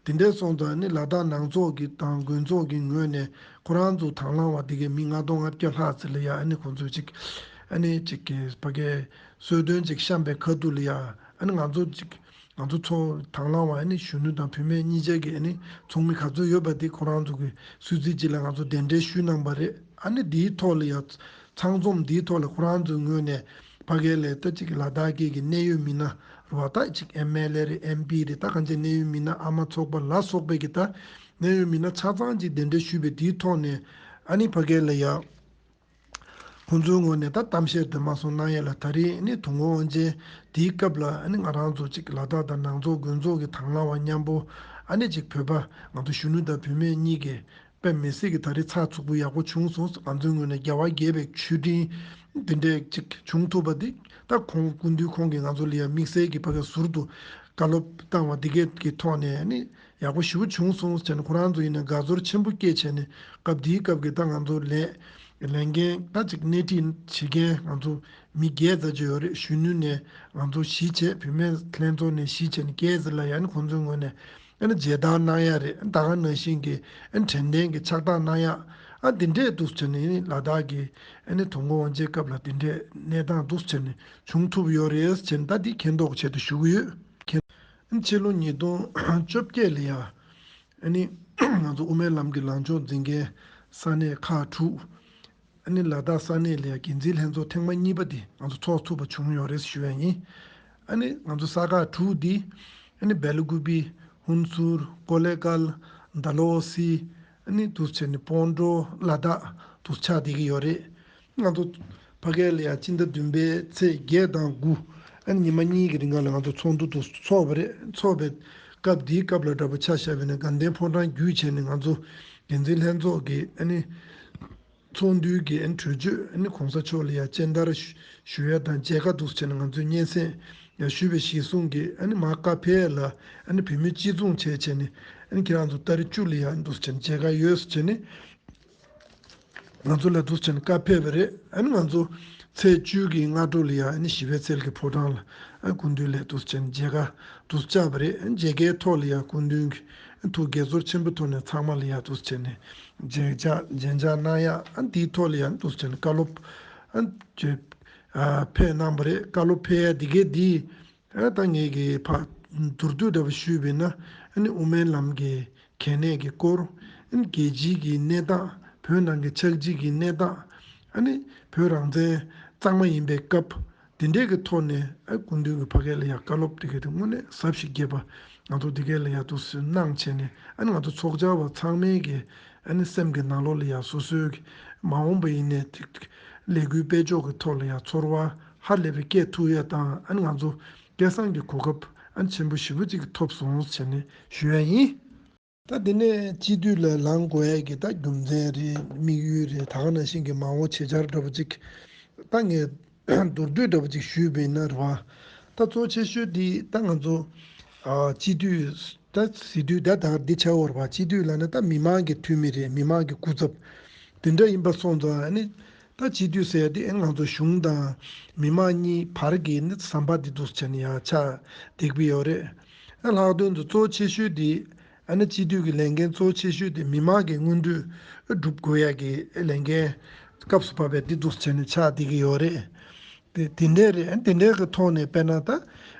དེ་འདྲས་སོང་ཙང་ཨ་ནི་ལ་དྭགས་ནང་ཚོགས་ཀྱི་དང་དགོན་ཚོགས་ཀྱི་ངོས་ནས་ཁོ་རང་ཚོ་དང་བླངས་པ་འདི་གས་མི་ལྔ་སྟོང་ལྔ་བརྒྱ་ལྷག་ཙམ་ལ་ཡ། ཨ་ནི་ཁོང་ཚོས་ཅིག་ཨ་ནི་ཅིག་གི་ཕ་གིའི་གསོལ་སྟོན་ཅིག་བཤམས་པའི་ཁ་ཐུག་ལ་ཡ། ཨ་ནི་ང་ཚོ་ཅིག་ང་ཚོ་ཚོ་དང་བླངས་པ་ཨ་ནི་གཞོན་ནུ་དང་བུད་མེད་གཉིས་ཆ་གི་ཨ་ནི་ཚོགས་མི་ག་ཚོད་ཡོད་པ་དེ་ཁོ་རང་ཚོ་གི་གསོལ་ཚིགས་ཅིག་ལ་ང་ཚོ་གདན་འདྲེན་ཞུས་གནང་པ་རེད། ཨ་ནི་འདིའི་ཐོག་ལ་ཡ་ཚང་འཛོམས་འདིའི་ཐོག་ལ་ཁོ་རང་ཚོའི་ངོས་ནས་ཕ་གི་ལ་ད་ཅིག་ལ་དྭགས་ཀྱི་གི་གནད་ཡོད་མི་སྣ་རེད་བ། ད་ཅིག་ཨེམ་ཨེལ་ཨེ་རེད། ཨེམ་པི་རེད། ད་གང་ཅི་གནད་ཡོད་མི་སྣ་ཨ་མ་ཚོགས་པ་ལ་སོགས་པའི་གི་ད་གནད་ཡོད་མི་སྣ་ཆ་ཚང་ཅིག་གདན་འདྲེན་ཞུས་པའི་དེའི་ཐོག་ནས། ཨ་ནི་ཕ་གི་ལ་ཡ། ཁོང་ཚོའི་ངོས་ནས་ད་གཏམ་བཤད་དེ་མ་སོང་གནང་ཡས་ལ། ད་རེས་ནི་དུས་འཁོར་དབང་ཆེན་དེའི་སྐབས་ལ་ཨ་ནི་ང་རང་ཚོ་ཅིག་ལ་དྭགས་དང་ནང་ཚོགས་དགོན་ཚོགས་ཀྱི་དང་བླངས་པ་མཉམ་པོ། ཨ་ནི་ཅིག་བོད་པ་ང་ཚོ་གཞོན་ནུ་དང་བུད་མེད་གཉིས་ཀྱིས་དཔེ་མི་སྲིད་ཀྱི་ད་རེས་ཚགས་ཚུད་པོ་ཡག་པོ་བྱུང་སོང་། ང་ཚོའི་ངོས་ནས་རྒྱལ་བ་དགྱེས་པའི་མཆོད་སྤྲིན་འདི་འདྲས་ཅིག་བྱུང་ཐུབ་པ་འདི། ད་ཁོང་སྐུ་མདུན་ཁོང་གིས་ང་ཚོ་ལ་ཡ་དམིགས་བསལ་གྱི་ཕ་གི་ཟུར་དུ་བཀའ་སློབ་བཏང་བ་འདི་གས་ཀྱི་ཐོག་ནས་ཨ་ནི། ཡག་པོ་ཞེ་པོ་བྱུང་སོང་ཟེར་ནས། ཁོ་རང་ཚོ་ཡིན་ན་དགའ་ཚོར་ཆེན་པོ་སྐྱེས་བྱས་ནས། སྐབས་དེའི་སྐབས་ཀྱི་ད་ང་ཚོ་ལས་ལས་འགན་ད་ཅིག་སྣེ་ཁྲིད་བྱེད་མཁན་ང་ཚོ་མི་བརྒྱད་ཙམ་ཅིག་ཡོད་རེད། གཞོན་ནུ་ནས་ང་ཚོ་བཞི་བྱས། བུད་མེད་ལྷན་ཚོགས་ནས་བཞི་བྱས་ནས་བརྒྱད་ཙམ་ལ་ཡ་ནི་ཁོང་ཚོའི་ངོས་ནས་ཨ་ནི་མཇལ་དར་གནང་ཡ་རེད། ད་ག་ནང་བཞིན་གྱི་ཨ་ནི་དྲན་རྟེན་གྱི་ཕྱག་རྟགས་གནང་ཡ། ཨ་འདི་འདྲས་འདུག་བྱས་ནས་ཨ་ནི་ལ་དྭགས་ཀྱི་ཨ་ནི་དུས་འཁོར་དབང་ཆེན་སྐབས་ལ་འདི་འདྲས་གནས་སྟངས་འདུག་བྱས་ནས་བྱུང་ཐུབ་ཡོད་རེད་ཟེར་ནས། ད་འདི་མཁྱེན་རྟོགས་ཆེད་དུ་ཞུ་གི་ཡོད། ཕྱི་ལོ་ཉིས་སྟོང་བཅོ་བརྒྱད་ལ་ཡ། ཨ་ནི་ང་ཚོ་དབུ་མའི་ལམ་གྱི་ལངས་ཕྱོགས་འཛིན་མཁན་ས་གནས་ཁག་དྲུག་ཨ་ནི་ལ་དྭགས་ས་གནས་ལ་ཡ་འགན་འཛིན་ལྷན་ཚོགས་ཐེངས་མ་གཉིས་པ་དེ་ང་ཚོ་ཚོགས་ཐུབ་པ་བྱུང་ཡོད་རེད་ཞུ་ཡ་ཡིན། ཨ་ནི་ང་ཚོ་ས་ཁག་དྲུག་འདི། ཨ་ནི་སྦེ་ལ་ཀུ་པི། ཧུན་སུར། ཀོ་ལེ་གལ། དཱ་ལོ་སི། ཨ་ནི་འདུག་བྱས་ནས་སྤོན་ཊོ། ལ་དྭགས་འདུག་ཆགས་བསྡད་ཀྱི་ཡོད་རེད། ང་ཚོ་ཕ་གི་ལ་ཡ་སྤྱི་ཟླ་བདུན་པའི་ཚེས་བརྒྱད་དང་དགུ། ཨ་ནི་ཉི་མ་གཉིས་ཀྱི་རིང་ལ་ང་ཚོ་ཚོགས་འདུ་འདུག་ཚོགས་པ་རེད། ཚོགས་པའི་སྐབས་དེའི་སྐབས་ལ་འདྲ་པོ་ཆ་བཞག་པ་ཡིན་ན། དགའ་ལྡན་ཕོ་བྲང་བརྒྱུད་བྱས་ནས་ང་ཚོ་འགན་འཛིན་ལྷན་ཚོགས་ཀྱི་ཨ་ནི་ཚོགས་འདུའི་གི་ཨ་ནི་གྲོས་ཆོད། ཨ་ནི་གོང་ས་མཆོག་ལ་ཡ་སྤྱན་བསྟར་ཞུ་ཞུ་ཡ་དང་མཇལ་ཁ་འདུག་བྱས་ནས་ང་ཚོས་སྙན་སེང་ཡ་ཞུས་པའི་གཞི་བཟུང་གིས། ཨ་ནི་མར་བཀའ་ཕེབས་ལ་ཨ་ནི་བོད་མི་སྤྱི་མཚུངས་བྱས་བྱས་ནས། ཨ་ནི་ཁྱེད་རང་ཚོ་ཏ་རིག་བཅུ་ལ་ཡ་འདུག་བྱས་ནས་མཇལ་ཁ་ཡོད་ཟེར་བྱས་ནས། ང་ཚོ་ལ་འདུག་བྱས་ནས་བཀའ་ཕེབས་པ་རེད། ཨ་ནི་ང་ཚོ་ཚེས་བཅུ་གི་སྔ་དྲོ་ལ་ཡ་ཨ་ནི་ཞི་བའི་ཚལ་གྱི་ཕོ་བྲང་ལ་ཨ་སྐུ་མདུན་ལ་འདུག་བྱས་ནས་མཇལ་ཁ་འདུག་བཅར་བ་རེད། མཇལ་ཁའི་ཐོག་ལ་ཡ་སྐུ་མདུན་གྱིས་ཐུགས་དགྱེས་ཚོར་ཆེན་པོའི་ཐོག་ནས་ཚང་མ་ལ་ཡ་འདུག་བྱས་ནས་མཇལ་ཕྱག་མཇལ་ཕྱག་གནང་ཡ། ཨ་འདིའི་ཐོག་ལ་ཡ་འདུག་བྱས་ནས་བཀའ་སློབ་ཨ་ཅེ་ཨ་ཕེབས་གནང་བ་རེད། བཀའ་སློབ་ཕེབས་ཡ་འདི་གས་འདི། ཨ་ད་ངེད་ཀྱི་ཕ་ མདོར་བསྡུས་འདྲ་པོ་ཞུས་པ་ཡིན་ན། ཨ་ནི་དབུ་མའི་ལམ་གྱི་གལ་གནད་ཀྱི་སྐོར། ཨ་ནི་རྒྱལ་སྤྱིའི་གི་གནས་སྟངས། བོད་ནང་གི་ཆགས་འཇིག་གི་གནས་སྟངས། ཨ་ནི་བོད་རང་བཙན་གཙང་མ་ཡིན་པའི་སྐབས། དེ་འདྲའི་གི་ཐོག་ནས། ཨ། སྐུ་མདུན་གྱིས་ཕ་གི་ལ་ཡ་བཀའ་སློབ་དེ་ག་དེ་དངོས་གནས་ཟབ་ཞིང་རྒྱས་པ་ང་ཚོ་དེ་ག་ལ་ཡ་འདུག་སེ་གནང་བྱས་ནས། ཨ་ནི་ང་ཚོ་ཚོགས་བཅར་བ་ཚང་མའི་གི། ཨ་ནི་སེམས་ཀྱི་ནང་ལོགས་ལ་ཡ་སོ་སོའི་གི་མ་འོངས་པ་ཡིན་ནའི་ཏིག་ཏིག་ལས་འགུལ་སྤེལ་ཕྱོགས་ཀྱི་ཐོག་ལ་ཡ་ཚོར་བ་ཧ་ལས་པའི་སྐྱེ་ཐུབ་ཡ་དང་། ཨ་ནི་ང་ཚོ་སྐལ་བཟང་གི་གོ་སྐབས་ཨ་ནི་ཆེན་པོ་ཞེ་པོ་ཅིག་ཐོབ་སོང་བྱས་ནས་ཞུ་ཡ་ཡིན། ད་དེ་ནས་སྤྱི་འཐུས་ལ་ལངས་དགོས་ཡ་གི་ད་རྒྱུ་མཚན་རེད། དམིགས་ཡུལ་རེད། ད་ག་ནང་བཞིན་གྱི་མ་འོངས་བྱེད་འཆར་འདྲ་པོ་ཅིག་ད་ངས་མདོར་བསྡུས་འདྲ་པོ་ཅིག་ཞུས་པ་ཡིན་ན་རེད་བ། ད་གཙོ་ཆེ་ཤོས་འདི་ད་ང་ཚོ། ཨ། སྤྱི་འཐུས། ད་སྲིད་འཐུས་ད་ད་འདི་ཆགས་ཡོད་རེད་བ། སྤྱི་འཐུས་ལབ་ན་ད་མི་མང་གི་འཐུས་མི་རེད། མི་མང་གི་སྐུ་ཚབ་དེ་འདྲ་ཡིན་པ་སོང་ཙང་། ཨ་ནི་ད་སྤྱི་འཐུས་ཟེར་ཡ་དེ། ཨ། ང་ཚོ་གཞུང་དང་མི་མང་གཉིས་བར་གྱི་ནི་ཟམ་པ་འདི་འདུག་བྱས་ནས་ཡ་ཆགས་བསྡད་ཀྱི་ཡོད་རེད། ཨ། ལྷག་དོན་དུ་གཙོ་ཆེ་ཤོས་དེ། ཨ་ནི་སྤྱི་འཐུས་ཀྱི་ལས་འགན་གཙོ་ཆེ་ཤོས་དེ་མི་མང་གི་མངོན་འདོད་སྒྲུབ་དགོས་ཡ་གི་ལས་འགན་སྐབས་སུ་བབས་པའི་འདི་འདུག་བྱས་ནས་ཆགས་བསྡད་ཀྱི་ཡོད་རེད། དེ་དེ་འདྲས་རེད། དེ་འདྲས་ཀྱི་ཐོག་ནས་དཔེར་ན་ད།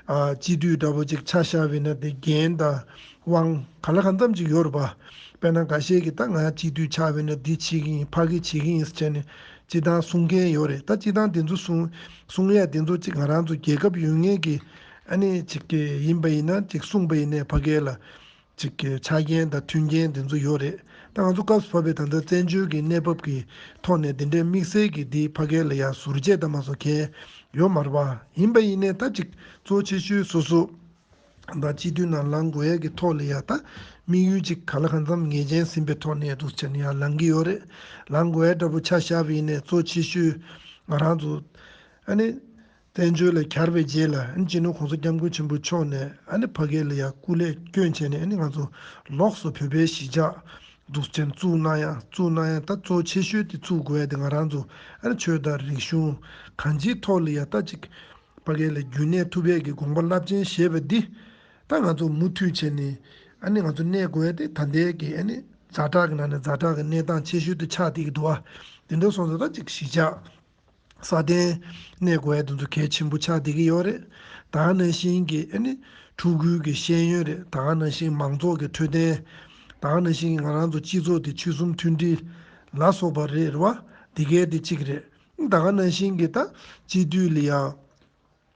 ཨ། སྤྱི་འཐུས་འདྲ་པོ་ཅིག་ཆ་བཞག་པ་ཡིན་ན། དེ་འགན་དང་དབང་ག་ལ་གང་འཚམ་ཅིག་ཡོད་རེད་པ། དཔེར་ན་འགའ་ཤས་ཀྱིས་ད་ང་སྤྱི་འཐུས་ཆགས་པ་ཡིན་ན་འདི་བྱེད་ཀྱི་ཡིན། ཕ་གི་བྱེད་ཀྱི་ཡིན་ཟེར་བྱས་ནས་སྤྱི་བཏང་གསུང་མཁན་ཡོད་རེད། ད་སྤྱི་བཏང་དེ་ཚོ་གསུང་གསུང་ཡ་དེ་ཚོ་ཅིག་ང་རང་ཚོ་རྒྱལ་ཁབ་ཡོད་མཁན་གྱི། ཨ་ནི་ཅིག་ཡིན་པ་ཡིན་ན། ཅིག་གསུངས་པ་ཡིན་ནའི་ཕ་གི་ལ་ཅིག་གི་ཆ་རྐྱེན་དང་མཐུན་རྐྱེན་དེ་ཚོ་ཡོད་རེད། ད་ང་ཚོ་སྐབས་སུ་བབས་པའི་ད་ལྟ་བཙན་བྱོལ་གྱི་གནས་བབ་ཀྱི་ཐོག་ནས་དེ་འདྲའི་དམིགས་བསལ་གྱི་འདི་ཕ་གི་ལ་ཡ་ཟུར་བཅད་དང་མ་སོགས་གང་ཡོད་མ་རེད་པ། ཡིན་པ་ཡིན་ནའི་ད་ཅིག་གཙོ་ཆེ་ཤོས་སོ་སོ་ད་སྤྱི་འཐུས་ནང་ལངས་དགོས་ཡ་གི་ཐོག་ལ་ཡ་ད་དམིགས་ཡུལ་ཅིག་ག་ལ་གང་འཚམ་ངེས་ཅན་ཟིན་པའི་ཐོག་ནས་འདུག་བྱས་ནས་ཡ་ལངས་ཀྱི་ཡོད་རེད། ལངས་དགོས་ཡ་འདྲ་པོ་ཆ་བཞག་པ་ཡིན་ནའི་གཙོ་ཆེ་ཤོས་ང་རང་ཚོ། ཨ་ནི། བཙན་བྱོལ་ལ་གྱར་བའི་རྗེས་ལ། ཨ་ནི་སྤྱི་ནོར་༸གོང་ས་༸སྐྱབས་མགོན་ཆེན་པོ་མཆོག་ནས། ཨ་ནི་ཕ་གི་ལ་ཡ་སྐུ་ལས་བསྐྱོན་བྱས་ནས། ཨ་ནི་ང་ཚོ་ལོགས་སུ་བོད་པའི་གཞིས་ཆགས་འདུག་བྱས་ནས་བཙུགས་གནང་ཡ། བཙུགས་གནང་ཡ་ད་གཙོ་ཆེ་ཤོས་དེ་བཙུགས་དགོས་ཡ་དེ་ང་རང་ཚོ། ཨ་ནི་ཆོས་དང་རིག་གཞུང་གང་ཅིའི་ཐོག་ལ་ཡ་ད་ཅིག་ཕ་གི་ལ་རྒྱུན་གནས་ཐུབ་ཡ་གི་དགོངས་པ་རླབས་ཆེན་བཞེས་པ་འདི། ད་ང་ཚོ་མུ་མཐུད་བྱས་ནས། ཨ་ནི་ང་ཚོ་གནས་དགོས་ཡ་དེ་ད་ལྟའི་གི། ཨ་ནི་ཛ་དྲག་གི་ནང་ནས་ཛ་དྲག་གི་གནས་སྟངས་ཆེ་ཤོས་དེ་ཆགས་བསྡད་ཀྱི་འདུག་བ། དེ་འདྲ་སོང་ཙང་ད་ཅིག་གཞིས་ཆགས། སྲ་བརྟན་གནས་དགོས་ཡ་དེ་ཚོ་གལ་ཆེན་པོ་ཆགས་བསྡད་ཀྱི་ཡོད་རེད། ད་ག་ནང་བཞིན་གྱི། ཨ་ནི་ཕྲུ་གུའི་གི་ཤེས་ཡོན་རེད། ད་ག་ནང་བཞིན་མང་ཚོགས་ཀྱི་འཕྲོད་བསྟེན། ད་ག་ནང་བཞིན་གྱི་ང་རང་ཚོ་སྤྱི་ཚོགས་དེ་ཆོལ་གསུམ་མཐུན་སྒྲིལ་ལ་སོགས་པ་རེད། རེད་བ། འདི་གའི་དེ་གཅིག་རེད། ད་ག་ནང་བཞིན་གྱི་ད་སྤྱི་འཐུས་ལ་ཡ།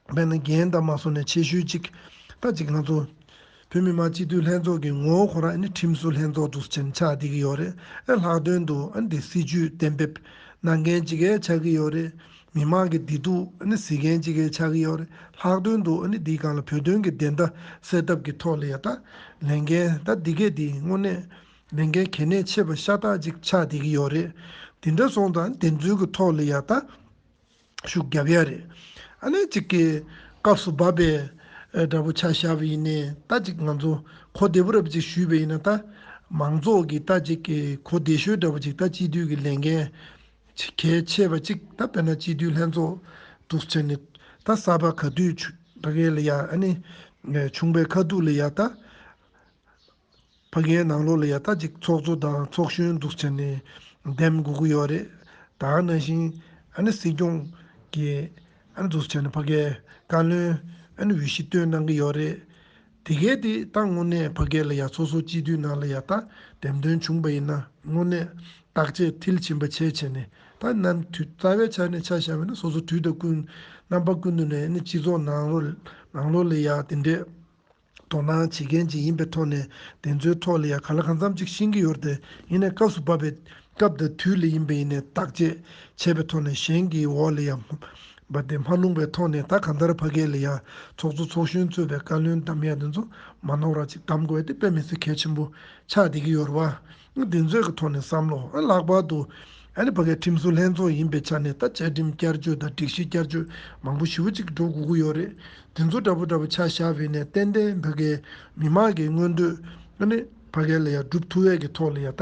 དཔེར་ན་འགན་དང་མ་སོང་ནས་ཆེ་ཤོས་གཅིག་ད་ཅིག་ང་ཚོ་བོད་མི་མང་སྤྱི་འཐུས་ལྷན་ཚོགས་ཀྱི་ངོ་བོ་ཁོ་རང་ནི་ཁྲིམས་བཟོ་ལྷན་ཚོགས་འདུག་ཅན་ཆགས་བསྡད་ཀྱི་ཡོད་རེད། ཨ། ལྷག་དོན་དུ། ཨ། འདི་སྲིད་ཇུས་གཏན་འབེབས་གནང་མཁན་གཅིག་གས་ཆགས་ཀྱི་ཡོད་རེད། མི་མང་གི་བདེ་སྡུག་ནི་གཟིགས་མཁན་གཅིག་གས་ཆགས་ཀྱི་ཡོད་རེད། ལྷག་དོན་དུ། ཨ། འདིའི་སྒང་ལ་བོད་དོན་གྱི་བདེན་མཐའ་གསལ་ཐབས་ཀྱི་ཐོག་ལ་ཡ་ད་ལས་འགན་ད་འདི་གས་འདི་དངོས་གནས་ལས་འགན་གལ་གནད་ཆེ་བ་ཤ་སྟག་ཅིག་ཆགས་བསྡད་ཀྱི་ཡོད་རེད། དེ་འདྲ་སོང་ཙང་དེ་ཚོའི་གི་ཐོག་ལ་ཡ་ད། ཤུགས་རྒྱབ་ཡ་རེད། ཨ་ནི་གཅིག་གི་སྐབས་སུ་བབས་པའི་འདྲ་པོ་ཆ་བཞག་པ་ཡིན་ནའི། ད་ཅིག་ང་ཚོ་གོ་བདེ་པོ་རབ་ཅིག་ཞུས་པ་ཡིན་ན། ད་མང་ཚོགས་ཀྱི་ད་ཅིག་གི་གོ་བདེ་ཤོས་འདྲ་པོ་ཅིག་ད་སྤྱི་འཐུས་ཀྱི་ལས་འགན་གལ་ཆེ་བ་ཅིག་ད་དཔེར་ན་སྤྱི་འཐུས་ལྷན་ཚོགས་འདུག་བྱས་ནས། ད་གསར་པ་ག་དུས་ཕ་གི་ལ་ཡ། ཨ་ནི་བྱུང་བའི་ཁ་ཐུག་ལ་ཡ་ད། ཕ་གིའི་ནང་ལོགས་ལ་ཡ་ད་ཅིག་ཚོགས་གཙོ་དང་ཚོགས་གཞོན་འདུག་བྱས་ནས་འདེམས་དགོས་ཀྱི་ཡོད་རེད། ད་ག་ནང་བཞིན་ཨ་ནི་སྲིད་སྐྱོང་གི་ཨ་ནི་འདུག་བྱས་ནས་ཕ་གིའི་བཀའ་བློན་ཨ་ནི་འོས་གཞི་བཏོན་གནང་གི་ཡོད་རེད། དེ་གས་དེ་ད་དངོས་གནས་ཕ་གི་ལ་ཡ་སོ་སོ་སྤྱི་འཐུས་ནང་ལ་ཡ་ད་འདེམས་ཐོན་བྱུང་པ་ཡིན་ན། དངོས་གནས་བརྟག་དཔྱད་མཐིལ་ཕྱིན་པ་བྱས་བྱས་ནས། ད་ནམ་དུས་རྩ་བའི་ཆ་ནས་ཆ་བཞག་པ་ཡིན་ན། སོ་སོ་དུས་དང་ཀུན། རྣམ་པ་ཀུན་ཏུ་ནས་ཨ་ནི་སྤྱི་ཚོགས་ནང་ལོགས་ནང་ལོགས་ལ་ཡ་དེ་འདྲས། དོ་སྣང་བྱེད་མཁན་ཅིག་ཡིན་པའི་ཐོག་ནས། དེ་ཚོའི་ཐོག་ལ་ཡང་གང་ལ་གང་འཚམ་ཅིག་ཤེས་ཀྱི་ཡོད་རེད་དེ། ཡིན་ནའི་སྐབས་སུ་བབས་པའི་སྐབས་དང་དུས་ལ་ཡིན་པ་ཡིན་ནའི་བརྟག་དཔྱད་བྱས་པའི་ཐོག་ནས། གཞན་གྱི་འོག་ལ་ཡང་བབས་ཏེ་མ་ལྷུང་བའི་ཐོག་ནས། ད་གང་ལྟར་ཕ་གི་ལ་ཡང་ཚོགས་གཙོ་ཚོགས་གཞོན་གཙོས་པའི་བཀའ་བློན་གདམ་ཡ་དེ་ཚོ་མ་ནོར་བ་ཅིག་གདམ་དགོས་ཏེ་དཔེ་མི་སྲིད་གལ་ཆེན་པོ་ཆགས་བསྡད་ཀྱི་ཡོད་རེད་བ། དེ་ཚོའི་གི་ཐོག་ནས་བསམ་བློ། ཨ། ལྷག་པར་དུ་ཨ་ནི་ཕ་གིའི་ཁྲིམས་བཟོ་ལྷན་ཚོགས་ཡིན་པའི་ཆ་ནས། ད་བཅའ་ཁྲིམས་བསྐྱར་བཅོས་དང་སྒྲིག་གཞི་བསྐྱར་བཅོས་མང་པོ་ཞེ་པོ་ཅིག་འགྲོ་དགོས་ཀྱི་ཡོད་རེད། དེ་ཚོ་འདྲ་པོ་འདྲ་པོ་ཆ་བཞག་པ་ཡིན་ནའི། ཏན་ཏན་ཕ་གིའི་མི་མང་གི་མངོན་འདོད། ཨ་ནི་ཕ་གི་ལ་ཡ་སྒྲུབ་ཐུབ་ཡས་ཀྱི་ཐོག་ལ་ཡ། ད་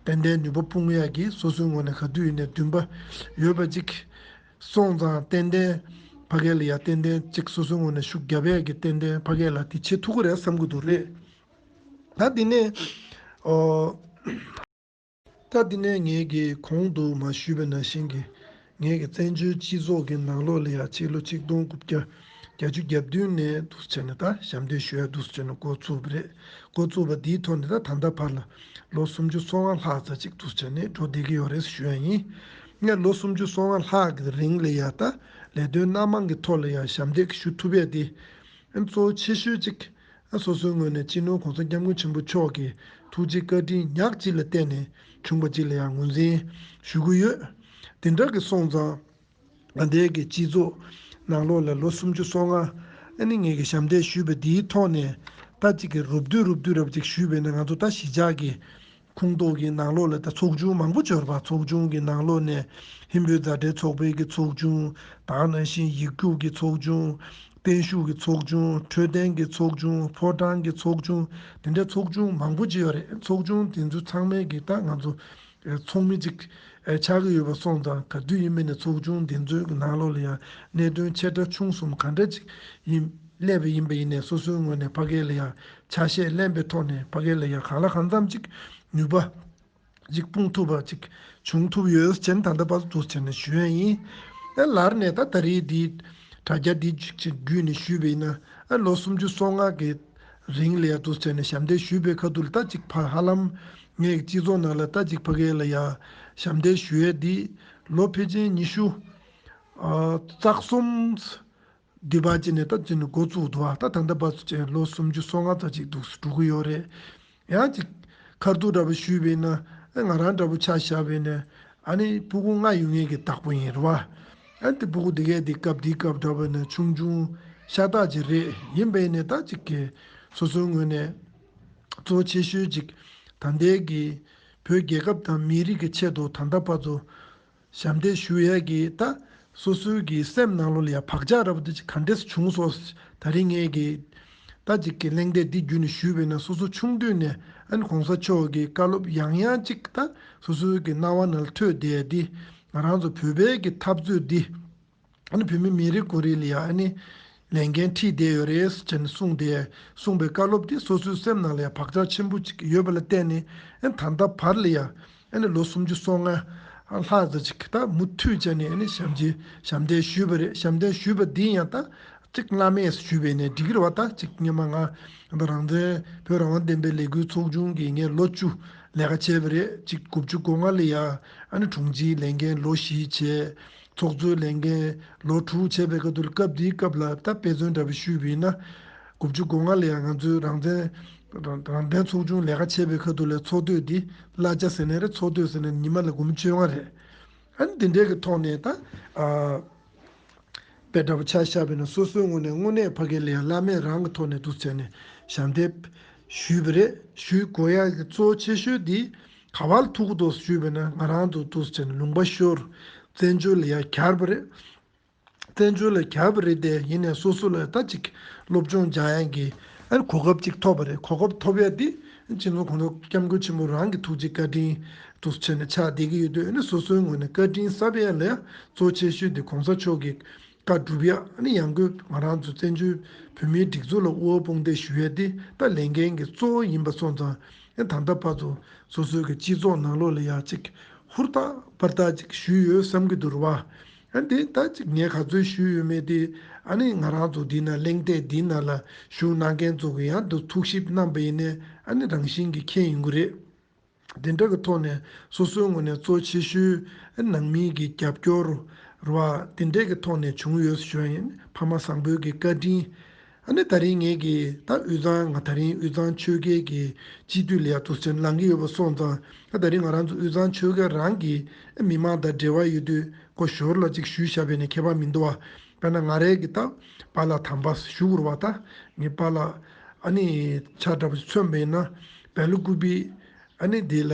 ཏན་ཏན་ནུས་པ་སྤུངས་ཡས་ཀྱི་སོ་སོའི་ངོས་ནས་ག་དུས་ཡིན་ནའི་འདུན་པ་ཡོད་པ་ཅིག་སོང་ཙང་། ཏན་ཏན་ཕ་གི་ལ་ཡ་ཏན་ཏན་ཅིག་སོ་སོའི་ངོས་ནས་ཤུགས་རྒྱབ་ཡས་ཀྱི། ཏན་ཏན་ཕ་གི་ལ་དེ་བྱེད་ཐུབ་ཀྱི་རེད་བསམ་གྱི་འདུག་རེད། ད་དེ་ནས། ཨོ། ད་དེ་ནས་ངས་ཀྱི་གོང་དུ་མ་ཞུས་པ་ནང་བཞིན་གྱི། ངས་ཀྱི་བཙན་བྱོལ་སྤྱི་ཚོགས་ཀྱི་ནང་ལོགས་ལ་ཡ་ཕྱི་ལོ་ཆིག་སྟོང་དགུ་བརྒྱ་ བརྒྱད་ཅུ་གྱ་བདུན་ནས་འདུག་སེ་བྱས་ནས་ད་ཞབས་འདེགས་ཞུ་ཡ་འདུག་སེ་བྱས་ནས་འགོ་བཙུགས་པ་རེད། འགོ་བཙུགས་པ་འདིའི་ཐོག་ནས་ད་ད་ལྟ་བར་ལ་ལོ་སུམ་ཅུ་སོ་ལྔ་ལྷག་ཙམ་ཅིག་འདུག་སེ་བྱས་ནས་འགྲོ་བསྡད་ཀྱི་ཡོད་རེད་ཞུ་ཡ་ཡིན། ངས་ལོ་སུམ་ཅུ་སོ་ལྔ་ལྷག་གི་རིང་ལ་ཡ་ད་ལས་དོན་སྣ་མང་གི་ཐོག་ལ་ཡ་ཞབས་འདེགས་ཞུ་ཐུབ་ཡ་དེ་གཙོ་བོ་ཆེ་ཤོས་ཅིག་སོ་སོའི་ངོས་ནས་སྤྱི་ནོར་གོང་ས་སྐྱབས་མགོན་ཆེན་པོ་མཆོག་གི་ཐུགས་རྗེ་བཀའ་དྲིན་ཉག་གཅིག་ལ་བརྟེན་ནས་བྱུང་བ་ཅིག་ལ་ཡང་ངོས་འཛིན་ཞུ་གི་ཡོད། དེ་འདྲ་གི་སོང་ཙང་། ད་ལྟའི་གི་སྤྱི་ཚོགས་ནང་ལོགས་ལ་ལོ་སུམ་ཅུ་སོ་ལྔ་ཨ་ནི་ངེད་ཀྱི་ཞབས་འདེགས་ཞུས་པ་འདིའི་ཐོག་ནས་ད་ཅིག་གི་རུབ་བསྡུས་རུབ་བསྡུས་རབ་ཅིག་ཞུས་པས་ན། ང་ཚོ་ད་གཞིས་ཆགས་ཀྱི་ཁོངས་གཏོགས་ཀྱི་ནང་ལོགས་ལ་ད་ཚོགས་ཆུང་མང་པོ་ཡོད་རེད་པ། ཚོགས་ཆུང་གི་ནང་ལོགས་ནས་ཧིན་བོད་མཛའ་འབྲེལ་ཚོགས་པའི་གི་ཚོགས་ཆུང་། ད་ག་ནང་བཞིན་ཡིག་རྒྱུགས་ཀྱི་ཚོགས་ཆུང་། བརྟན་བཞུགས་ཀྱི་ཚོགས་ཆུང་། འཕྲོད་བསྟེན་གྱི་ཚོགས་ཆུང་། ཕོ་བྲང་གི་ཚོགས་ཆུང་། དེ་འདྲའི་ཚོགས་ཆུང་མང་པོ་ཅིག་ཡོད་རེད། ཚོགས་ཆུང་དེ་ཚོ་ཚང་མས་ཀྱི་ད་ང་ཚོ་ཚོགས་མི་ཅིག་ཆགས་ཀྱི་ཡོད་པ་སོང་ཙང་། ག་དུས་ཡིན་པ་ནས་ཚོགས་ཆུང་དེ་ཚོའི་གི་ནང་ལོགས་ལ་ཡང་གནད་དོན་ཆེ་ཕྲ་ཆུང་གསུམ་ག་འདྲ་ཅིག་ཡིན་སླེབས་པ་ཡིན་པ་ཡིན་ནས། སོ་སོའི་ངོས་ནས་ཕ་གི་ལ་ཡང་ཆ་ཤས་ལེན་པའི་ཐོག་ནས་ཕ་གི་ལ་ཡང་གང་ལ་གང་འཚམ་ཅིག་ནུས་པ་ཅིག་སྤུངས་ཐུབ་པ་ཅིག་བྱུང་ཐུབ་ཡོད་ཅེས་ད་ལྟ་བར་དུ་བྱས་ནས་ཞུ་ཡ་ཡིན། ཨ་ལར་ནས་ད་ད་རེས་འདི་དྲ་རྒྱ་འདི་ཅིག་བརྒྱུད་ནས་ཞུས་པ་ཡིན་ན། ཨ་ལོ་སུམ་ཅུ་སོ་ལྔ་གི་རིང་ལ་ཡ་འདུག་བྱས་ནས་ཞབས་འདེགས་ཞུས་པའི་ཁ་ཐུག་ལ་ད་ཅིག་ཕ་ཧ་ལམ་ངའི་སྤྱི་ཚོགས་ནང་ལ་ད་ཅིག་ཕ་གི་ལ་ཡ་ཞབས་འདེགས་ཞུ་ཡས་འདི་ལོ་ཕལ་ཆེར་ཉི་ཤུ་ཨ་རྩ་གསུམ་འདི་བར་ཅིག་ནས་ད་ཅིག་ནས་འགོ་བཙུགས་འདུག་བ། ད་ད་ལྟ་བར་དུ་ཅིག་ལོ་སུམ་ཅུ་སོ་ལྔ་ཙམ་ཅིག་འདུག་འགྲོ་གི་ཡོད་རེད། ཡང་ཅིག་ཁ་ཐུག་འདྲ་པོ་ཞུས་པ་ཡིན་ན། ཨ་ང་རང་འདྲ་པོ་ཆ་བཞག་པ་ཡིན་ན། ཨ་ནི་སྤུ་གུ་ལྔ་ཡོད་མཁན་གྱི་བདག་པོ་ཡིན་རེད་བ། ཨ་དེ་སྤུ་གུ་དེ་གས་དེ་སྐབས་དེའི་སྐབས་འདྲ་པོ་ཡིན་ན་ཆུང་ཆུང་ཤ་སྟག་ཅིག་རེད། ཡིན་པ་ཡིན་ནའི་ད་ཅིག་གི་སོ་སོའི་ངོས་ནས་གཙོ་ཆེ་ཤོས་ཅིག་ད་ལྟའི་གི་བོད་རྒྱལ་ཁབ་དང་མི་རིགས་ཀྱི་ཆེད་དུ་ད་ལྟ་བར་དུ་ཞབས་འདེགས་ཞུ་ཡས་ཀྱི་ད་སོ་སོའི་གི་སེམས་ནང་ལོགས་ལ་ཡ་བག་ཆགས་འདྲ་པོ་དེ་ཅིག་ག་འདྲས་བྱུང་སོང་། ད་རིང་ངས་གི་ད་ཅིག་གི་གླེང་སྟེགས་འདི་བརྒྱུད་ནས་ཞུས་པ་ཡིན་ན། སོ་སོ་ཆུང་དུས་ནས་ཨ་ནི་གོང་ས་མཆོག་གི་བཀའ་སློབ་ཡང་ཡང་ཅིག་ད་སོ་སོའི་གི་རྣ་བ་ནང་ལ་ཐོས་བསྡད་ཡ་འདི། ང་རང་ཚོ་བོད་པའི་གི་འཐབ་རྩོད་འདི་ཨ་ནི་བོད་མི་མི་རེ་ངོ་རེ་ལ་ཡ་ཨ་ནི་ལས་འགན་ཁྲིད་བསྡད་ཡོད་རེད་ཟེར་ནས་གསུངས་ཏེ། གསུངས་པའི་བཀའ་སློབ་དེ་སོ་སོའི་སེམས་ནང་ལ་ཡ་བག་ཆགས་ཆེན་པོ་ཅིག་ཡོད་པ་ལ་བརྟེན་ནས། ཨ་ནི་ད་ལྟ་བར་ལ་ཡ་ཨ་ནི་ལོ་སུམ་ཅུ་སོ་ལྔ་ལྷག་ཙམ་ཅིག་ད་མུ་མཐུད་བྱས་ནས་ཨ་ནི་ཞབས་འདེགས་ཞབས་འདེགས་ཞུས་པ་རེད། ཞབས་འདེགས་ཞུས་པ་འདི་ཡང་ད་ཅིག་བླ་མེད་ཞུས་པ་ཡིན་ནའི་འགྲིག་གི་རེད་བ། ད་ཅིག་སྔོན་མ་ང་ད་རང་བཙན་བོད་རང་དབང་བསྟན་པའི་ལས་འགུལ་ཚོགས་ཆུང་གིས་ངས་ལོ་བཅུ་ལས་ཀ་བྱས་པ་རེད། ཅིག་དགུ་བཅུ་གོ་ལྔ་ལ་ཡ་ཨ་ནི་དྲུང་ཆེའི་ལས་འགན་ལོ་བཞི་བྱས། ཚོགས་གཙོའི་ལས་འགན་ལོ་དྲུག་བྱས་པའི་སྐབས་དུ་ལ། སྐབས་དེའི་སྐབས་ལ་ད་དཔེ་མཚོན་འདྲ་པོ་ཞུས་པ་ཡིན་ན། དགུ་བཅུ་གོ་ལྔ་ལ་ཡང་ང་ཚོའི་རང་བཙན་རང་བཙན་ཚོགས་ཆུང་ལས་ཀ་བྱས་པའི་ཁ་ཐུག་ལ་ཚོགས་དུས་འདི་གླ་ཆ་ཟེར་ནའི་རེད། ཚོགས་དུས་ཟེར་ནའི་ཉི་མ་ལ་སྒོར་མོ་བཅོ་ལྔ་རེད། ཨ་ནི་འདི་འདྲའི་གི་ཐོག་ནས་ད་ཨ་དཔེ་འདྲ་པོ་ཆ་བཞག་པ་ཡིན་ན། སོ་སོའི་ངོས་ནས་དངོས་གནས་ཕ་གི་ལ་ཡང་བླ་མེད་རང་གི་ཐོག་ནས་འདུག་བྱས་ནས་ཞབས་འདེགས་ཞུས་པ་རེད། ཞུ་དགོས་ཡག་གི་གཙོ་ཆེ་ཤོས་འདི་ག་པར་ཐུག་གི་འདུག་ཞུས་པ་ཡིན་ན། ང་རང་ཚོ་འདུག་བྱས་ནས་ལུང་པ་ཤོར། བཙན་བྱོལ་ལ་ཡ་གྱར་བ་རེད། བཙན་བྱོལ་ལ་གྱར་བ་རེད་དེ། ཡིན་ནའི་སོ་སོ་ལ་ད་ཅིག་སློབ་སྦྱོང་སྦྱང་ཡག་གི་ཨ་ནི་གོ་སྐབས་ཅིག་ཐོབ་པ་རེད། གོ་སྐབས་ཐོབ་ཡ་འདི་སྤྱི་ནོར་གོང་ས་སྐྱབས་མགོན་ཆེན་པོ་རང་གི་ཐུགས་རྗེ་བཀའ་དྲིན་དུ་བྱས་ནས་ཆགས་བསྡད་ཀྱི་ཡོད་དུས། ཨ་ནི་སོ་སོའི་ངོས་ནས་བཀའ་དྲིན་གསབ་ཡ་ལ་ཡ་གཙོ་ཆེ་ཤོས་དེ་གོང་ས་མཆོག་གི་བཀའ་སྒྲུབ་ཡ། ཨ་ནི་ཡང་སྒོས་ང་རང་ཚོ་བཙན་བྱོལ་བོད་མིའི་སྒྲིག་འཛུགས་ལ་དབུ་བ་དཔུང་འདེགས་ཞུ་ཡ་འདི་ད་ལས་འགན་གྱི་གཙོ་བོ་ཡིན་པ་སོང་ཙང་། ཨ་ད་ལྟ་བར་དུ་སོ་སོའི་གི་སྤྱི་ཚོགས་ནང་ལོགས་ལ་ཡ་ཅིག་ཧུར་ཐག་འབད་ཐག་ཅིག་ཞུས་ཡོད་བསམ་གྱི་འདུག་རེད་བ། ཨ་འདི་ད་ཅིག་ངས་ག་ཚོད་ཞུས་ཡོད་མེད་དེ། ཨ་ནི་ང་རང་ཚོ་འདི་ན་གླེང་སྟེགས་འདི་ན་ལ་ཞུགས་གནང་མཁན་ཚོ་གི་ཡང་དུ་ཐུགས་ཞིབ་གནང་པ་ཡིན་ནའི། ཨ་ནི་རང་བཞིན་གྱིས་མཁྱེན་ཡོང་གི་རེད། དེ་འདྲ་གི་ཐོག་ནས་སོ་སོའི་ངོས་ནས་གཙོ་ཆེ་ཤོས་ནང་མི་གི་རྒྱབ་སྐྱོར་རེད་བ། དེ་འདྲ་གི་ཐོག་ནས་བྱུང་ཡོད་ཞུ་ཡ་ཡིན། ཕ་མ་བཟང་པོའི་གི་བཀའ་དྲིན། ཨ་ནི་ད་རིང་ངེད་ཀྱི་ད་དབུས་གཙང་། ང་ད་རིང་དབུས་གཙང་ཆོལ་ཁའི་གི་སྤྱི་འཐུས་ལ་ཡ་འདུག་སེ་ལངས་ཀྱི་ཡོད་པ་སོང་ཙང་། ད་ད་རིང་ང་རང་ཚོ་དབུས་གཙང་ཆོལ་ཁ་རང་གི་མི་མང་དང་འབྲེལ་བ་ཡོད་དུས་ཁོ་ཞོར་ལ་ཅིག་ཞུས་བཞག་པ་ཡིན་ནའི་ཁྱད་པར་མི་འདུག་བ། དཔེར་ན་ང་རའི་གི་ད་པཱ་ལགས་དམ་པ་ཞུ་དགོས་རེད་བ། ད་ངའི་པཱ་ལགས་ཨ་ནི་ཆ་འདྲ་པོ་ཞིག་མཚོན་པ་ཡིན་ན། བལ་ལུ་ཀུ་པི་ཨ་ནི་དེ་ལ་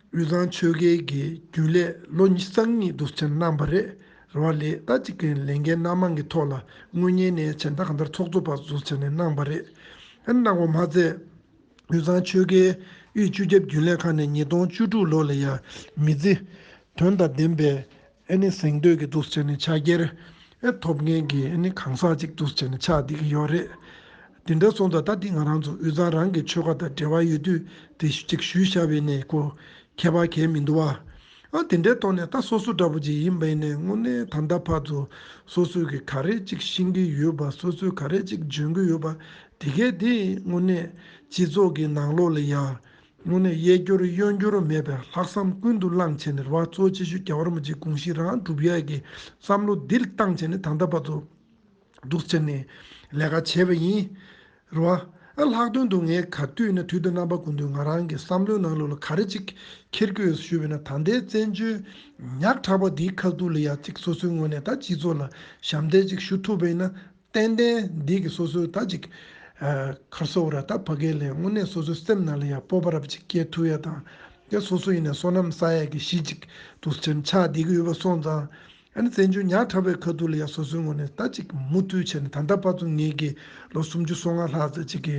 དབུས་གཙང་ཆོལ་ཁའི་གི་རྒྱུན་ལས་ལོ་ཉི་ཤུ་རྩ་གཉིས་འདུག་སེ་གནང་བ་རེད། རེད་བ། ལས་ད་ཅིག་གི་ལས་འགན་སྣ་མང་གི་ཐོག་ལ་དངོས་གཉེར་ནས་བྱས་ད་གང་ལྟར་ཚོགས་གཙོ་བར་འདུག་སེ་ནས་གནང་བ་རེད། ཨ་ནི་གནང་བ་མ་ཚད། དབུས་གཙང་ཆོལ་ཁའི་དབུས་སྤྱི་ཁྱབ་རྒྱུན་ལས་ཁང་ནས་ཉིས་སྟོང་བཅུ་དྲུག་ལོ་ལ་ཡ་མི་རྩེ་དོན་དང་ལྡན་པའི་ཨ་ནི་གཟེངས་བསྟོད་ཀྱི་འདུག་སེ་ནས་ཕྱག་འཁྱེར་ཨེ་ཐོབ་མཁན་གྱི་ཨ་ནི་གང་ཟག་ཅིག་འདུག་སེ་ནས་ཆགས་བསྡད་ཀྱི་ཡོད་རེད། དེ་འདྲ་སོང་ཙང་ད་འདི་ང་རང་ཚོ་དབུས་གཙང་རང་གི་ཆོལ་ཁ་དང་འབྲེལ་བ་ཡོད་དུས་དེ་ཅིག་ཞུས་བཞག་པ་ཡིན་ནའི་ཁོ་ཁྱད་པར་གང་ཡང་མི་འདུག་བ། ཨ་དེ་འདྲའི་ཐོག་ནས་ད་སོ་སོ་འདྲ་པོ་ཅིག་ཡིན་པ་ཡིན་ནའི་དངོས་གནས་ད་ལྟ་བར་དུ་སོ་སོས་ཀྱི་ག་རེ་ཅིག་ཤེས་ཀྱི་ཡོད་པ། སོ་སོས་ག་རེ་ཅིག་འཇོན་གྱི་ཡོད་པ། དེ་གས་དེ་དངོས་གནས་སྤྱི་ཚོགས་ཀྱི་ནང་ལོགས་ལ་ཡ་དངོས་གནས་གཡས་སྐྱོར་གཡོན་སྐྱོར་མེད་པའི་ལྷག་བསམ་ཀུན་ཏུ་བླངས་བྱས་ནས་རེད་བ། གཙོ་ཆེ་ཤོས་རྒྱལ་བ་རིན་པོ་ཆེའི་དགོངས་གཞི་རང་སྒྲུབ་ཡག་གི་བསམ་བློ་འདི་བཏང་བྱས་ནས་ད་ལྟ་བར་དུ་འདུག་བྱས་ནས་ལས་ཀ་བྱས་པ་ཡིན། རེད་བ། ཨ་ལྷག་དོན་དུ་ངས་ག་དུས་ཡིན་ན་དུས་དང་རྣམ་པ་ཀུན་ཏུ་ང་རང་གི་བསམ་བློའི་ནང་ལོགས་ལ་ག་རེ་ཅིག་འཁྱེར་གྱི་ཡོད་ཞུས་པ་ཡིན་ན། ད་ལྟའི་བཙན་བྱོལ་ཉག་ཕྲ་བ་འདིའི་ཁ་ཐུག་ལ་ཡ་ཅིག་སོ་སོའི་ངོས་ནས་ད་སྤྱི་ཚོགས་ལ་ཞབས་འདེགས་ཅིག་ཞུ་ཐུབ་པ་ཡིན་ན། ཏན་ཏན་འདི་གི་སོ་སོའི་ད་ཅིག་ཨ་ག་རེ་ཟེར་དགོས་རེད། ད་ཕ་གི་ལ་དངོས་གནས་སོ་སོའི་སེམས་ནང་ལ་ཡ་སྤོབས་པ་རབ་ཅིག་སྐྱེ་ཐུབ་ཡ་དང་། དེ་སོ་སོ་ཡིན་ན་བསོད་ནམས་བསགས་ཡ་གི་གཞི་ཅིག་འདུག་སེ་ཆགས་བསྡད་ཀྱི་ཡོད་པ་སོང་ཙང་། ཨ་ནི་བཙན་བྱོལ་ཉག་ཕྲ་བའི་ཁ་ཐུག་ལ་ཡ་སོ་སོའི་ངོས་ནས་ད་ཅིག་མུ་མཐུད་བྱས་ནས། ད་ལྟ་བར་དུ་ངེད་ཀྱིས་ལོ་སུམ་ཅུ་སོ་ལྔ་ལྷག་ཙམ་ཅིག་གི་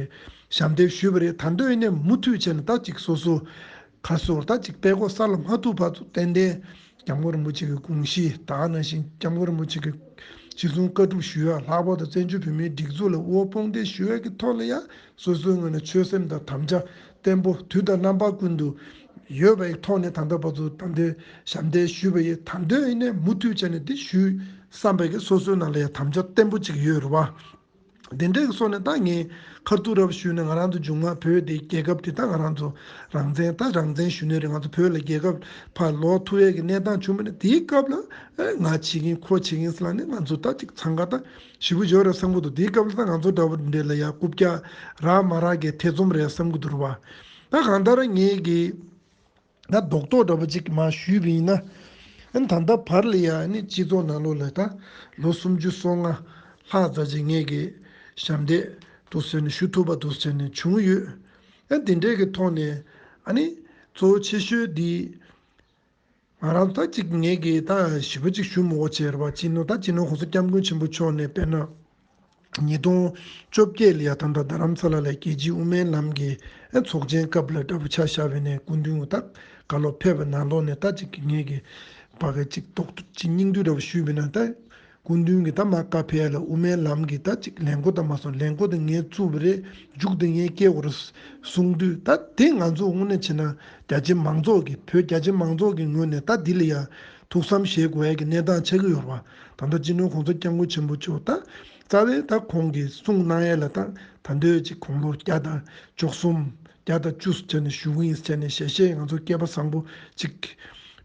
ཞབས་འདེགས་ཞུས་པ་རེད། ད་དུང་ཡིན་ནའི་མུ་མཐུད་བྱས་ནས་ད་ཅིག་སོ་སོ་ག་རེ་ཟེར་དགོས་རེད། ད་ཅིག་དཔྲལ་མགོ་ས་ལ་མ་ཐུག་བར་དུ་ཏན་ཏན་སྐྱབས་མགོན་རིན་པོ་ཆེ་གི་དགོངས་གཞི། ད་ག་ནང་བཞིན་སྐྱབས་མགོན་རིན་པོ་ཆེ་གི་ཅི་གསུང་བཀའ་སྒྲུབ་ཞུ་ཡ། ལྷག་པར་དུ་བཙན་བྱོལ་བོད་མིའི་སྒྲིག་འཛུགས་ལ་དབུ་འོག་དཔུང་འདེགས་ཞུ་ཡ་གི་ཐོག་ལ་ཡ་སོ་སོའི་ངོས་ནས་ཆོད་སེམས་དང་དམ་བཅའ་བརྟན་པོ་དུས་དང་རྣམ་པ་ཀུན་ཏུ་ཡོད་པའི་ཐོག་ནས་ད་ལྟ་བར་དུ་ད་ལྟའི་ཞབས་འདེགས་ཞུས་པ་ཡིན། ད་དུང་ཡིན་ནའི་མུ་མཐུད་བྱས་ནས་འདི་ཞུ་བསམ་པའི་གི་སོ་སོའི་ནང་ལ་ཡང་དམ་བཅའ་བརྟན་པོ་ཅིག་ཡོད་རེད་བ། དེ་འདྲའི་གི་སོགས་ནས་ད་ངས་ཁ་ཐུག་རབ་ཞུས་ན། ང་རང་ཚོ་མཇུག་མ་བོད་དེ་རྒྱལ་ཁབ་དེ་ད་ང་རང་ཚོ་རང་བཙན། ད་རང་བཙན་ཞུ་ནི་རེད། ང་ཚོ་བོད་ལ་རྒྱལ་ཁབ་ཕར་ལོག་ཐུབ་ཡས་ཀྱི་གནས་སྟངས་བྱུང་བ་ནི། དེའི་སྐབས་ལ་ཨེ་ང་བྱེད་ཀྱིན་ཁོ་བྱེད་ཀྱིན་ཟེར་ལབ་ནས་ང་ཚོ་ད་ཅིག་འཚང་ཁ་ད་ཞེ་པོ་ཡོད་རེད་བསམ་གྱི་འདུག་དེའི་སྐབས་ལ་ད་ང་ཚོ་འདྲ་བོ་འདྲ་ལ་ཡ་རྐུབ་བཀྱག་རག་མ་རག་གི་ཐེ་ཚོམ་རེད་བསམ་གྱི་འདུག་རེད་བ། ད་གང་ལྟར་ངེད་ཀྱིས་ད་རྡོག་རྡོག་འདྲ་པོ་ཅིག་མར་ཞུས་པ་ཡིན་ན། ཨ་ནི་ད་ལྟ་བར་ལ་ཡ་ཨ་ནི་སྤྱི་ཚོགས་ནང་ལོགས་ལ་ད་ལོ་སུམ་ཅུ་སོ་ལྔ་ལྷག་ཙམ་ཅིག་ངེད་ཀྱིས་ཞབས་འདེགས་འདུག་ཟེར་ནས་ཞུ་ཐུབ་པ་འདུག་ཟེར་ནས་བྱུང་ཡོད། ཨ་དེ་འདྲའི་གི་ཐོག་ནས་ཨ་ནི་གཙོ་བོ་ཆེ་ཤོས་འདི་ང་རང་ད་ཅིག་ངེད་ཀྱིས་ད་ཞིབ་པོ་ཅིག་ཞུ་མི་དགོས་བྱས་རེད་བ། སྤྱི་ནོར་ད་སྤྱི་ནོར་གོང་ས་སྐྱབས་མགོན་ཆེན་པོ་མཆོག་ནས་དཔེར་ན། ཉིས་སྟོང་བཅོ་བརྒྱད་ལ་ཡ་ད་ལྟ་རྡ་རམ་ས་ལ་ལ་རྒྱལ་སྤྱིའི་དབུ་མའི་ལམ་གྱི་ཚོགས་ཆེན་སྐབས་ལ་འདྲ་པོ་ཆ་བཞག་པ་ཡིན་ན། སྐུ་མདུན་གྱི་ད་བཀའ་སློབ་ཕེབས་པ་ནང་ལོགས་ནས་ད་ཅིག་ངེད་ཀྱིས་ཕ་གི་ཅིག་རྡོག་རྡོག་ཅིག་སྙིང་བསྡུས་འདྲ་པོ་ཞུས་པ་ཡིན་ན། ད་སྐུ་མདུན་གྱིས་ད་མར་བཀའ་ཕེབས་ཡ་ལ་དབུ་མའི་ལམ་གྱི་ད་ཅིག་ལས་འགོ་དང་མ་སོང་། ལས་འགོ་དེ་ངས་བཙུགས་པ་རེད། མཇུག་དེ་ངས་སྐྱེལ་དགོས་རེད་གསུངས་དུས། ད་དེ་ང་ཚོ་དངོས་གནས་བྱས་ན་རྒྱ་ཆེ་མང་ཚོགས་ཀྱི། བོད་རྒྱ་ཆེ་མང་ཚོགས་ཀྱི་ངོས་ནས་ད་འདི་ལ་ཡ་ཐུགས་བསམ་བཞེས་དགོས་ཡ་གི་གནས་སྟངས་ཆགས་ཀྱི་ཡོད་རེད་བ། ད་ལྟ་སྤྱི་ནོར་གོང་ས་སྐྱབས་མགོན་ཆེན་པོ་མཆོག་ད་རྩ་བའི་ད་ཁོང་གིས་གསུང་གནང་ཡས་ལ་ད་ད་འདོད་ཅིག་དགུང་ལོ་བརྒྱ་དང་བཅུ་གསུམ། བརྒྱ་དང་བཅུ་བྱས་ནས་བཞུགས་ཡིན་ཟེར་ནས་ཞལ་བཞེས་ང་ཚོ་སྐལ་པ་བཟང་པོ་ཅིག་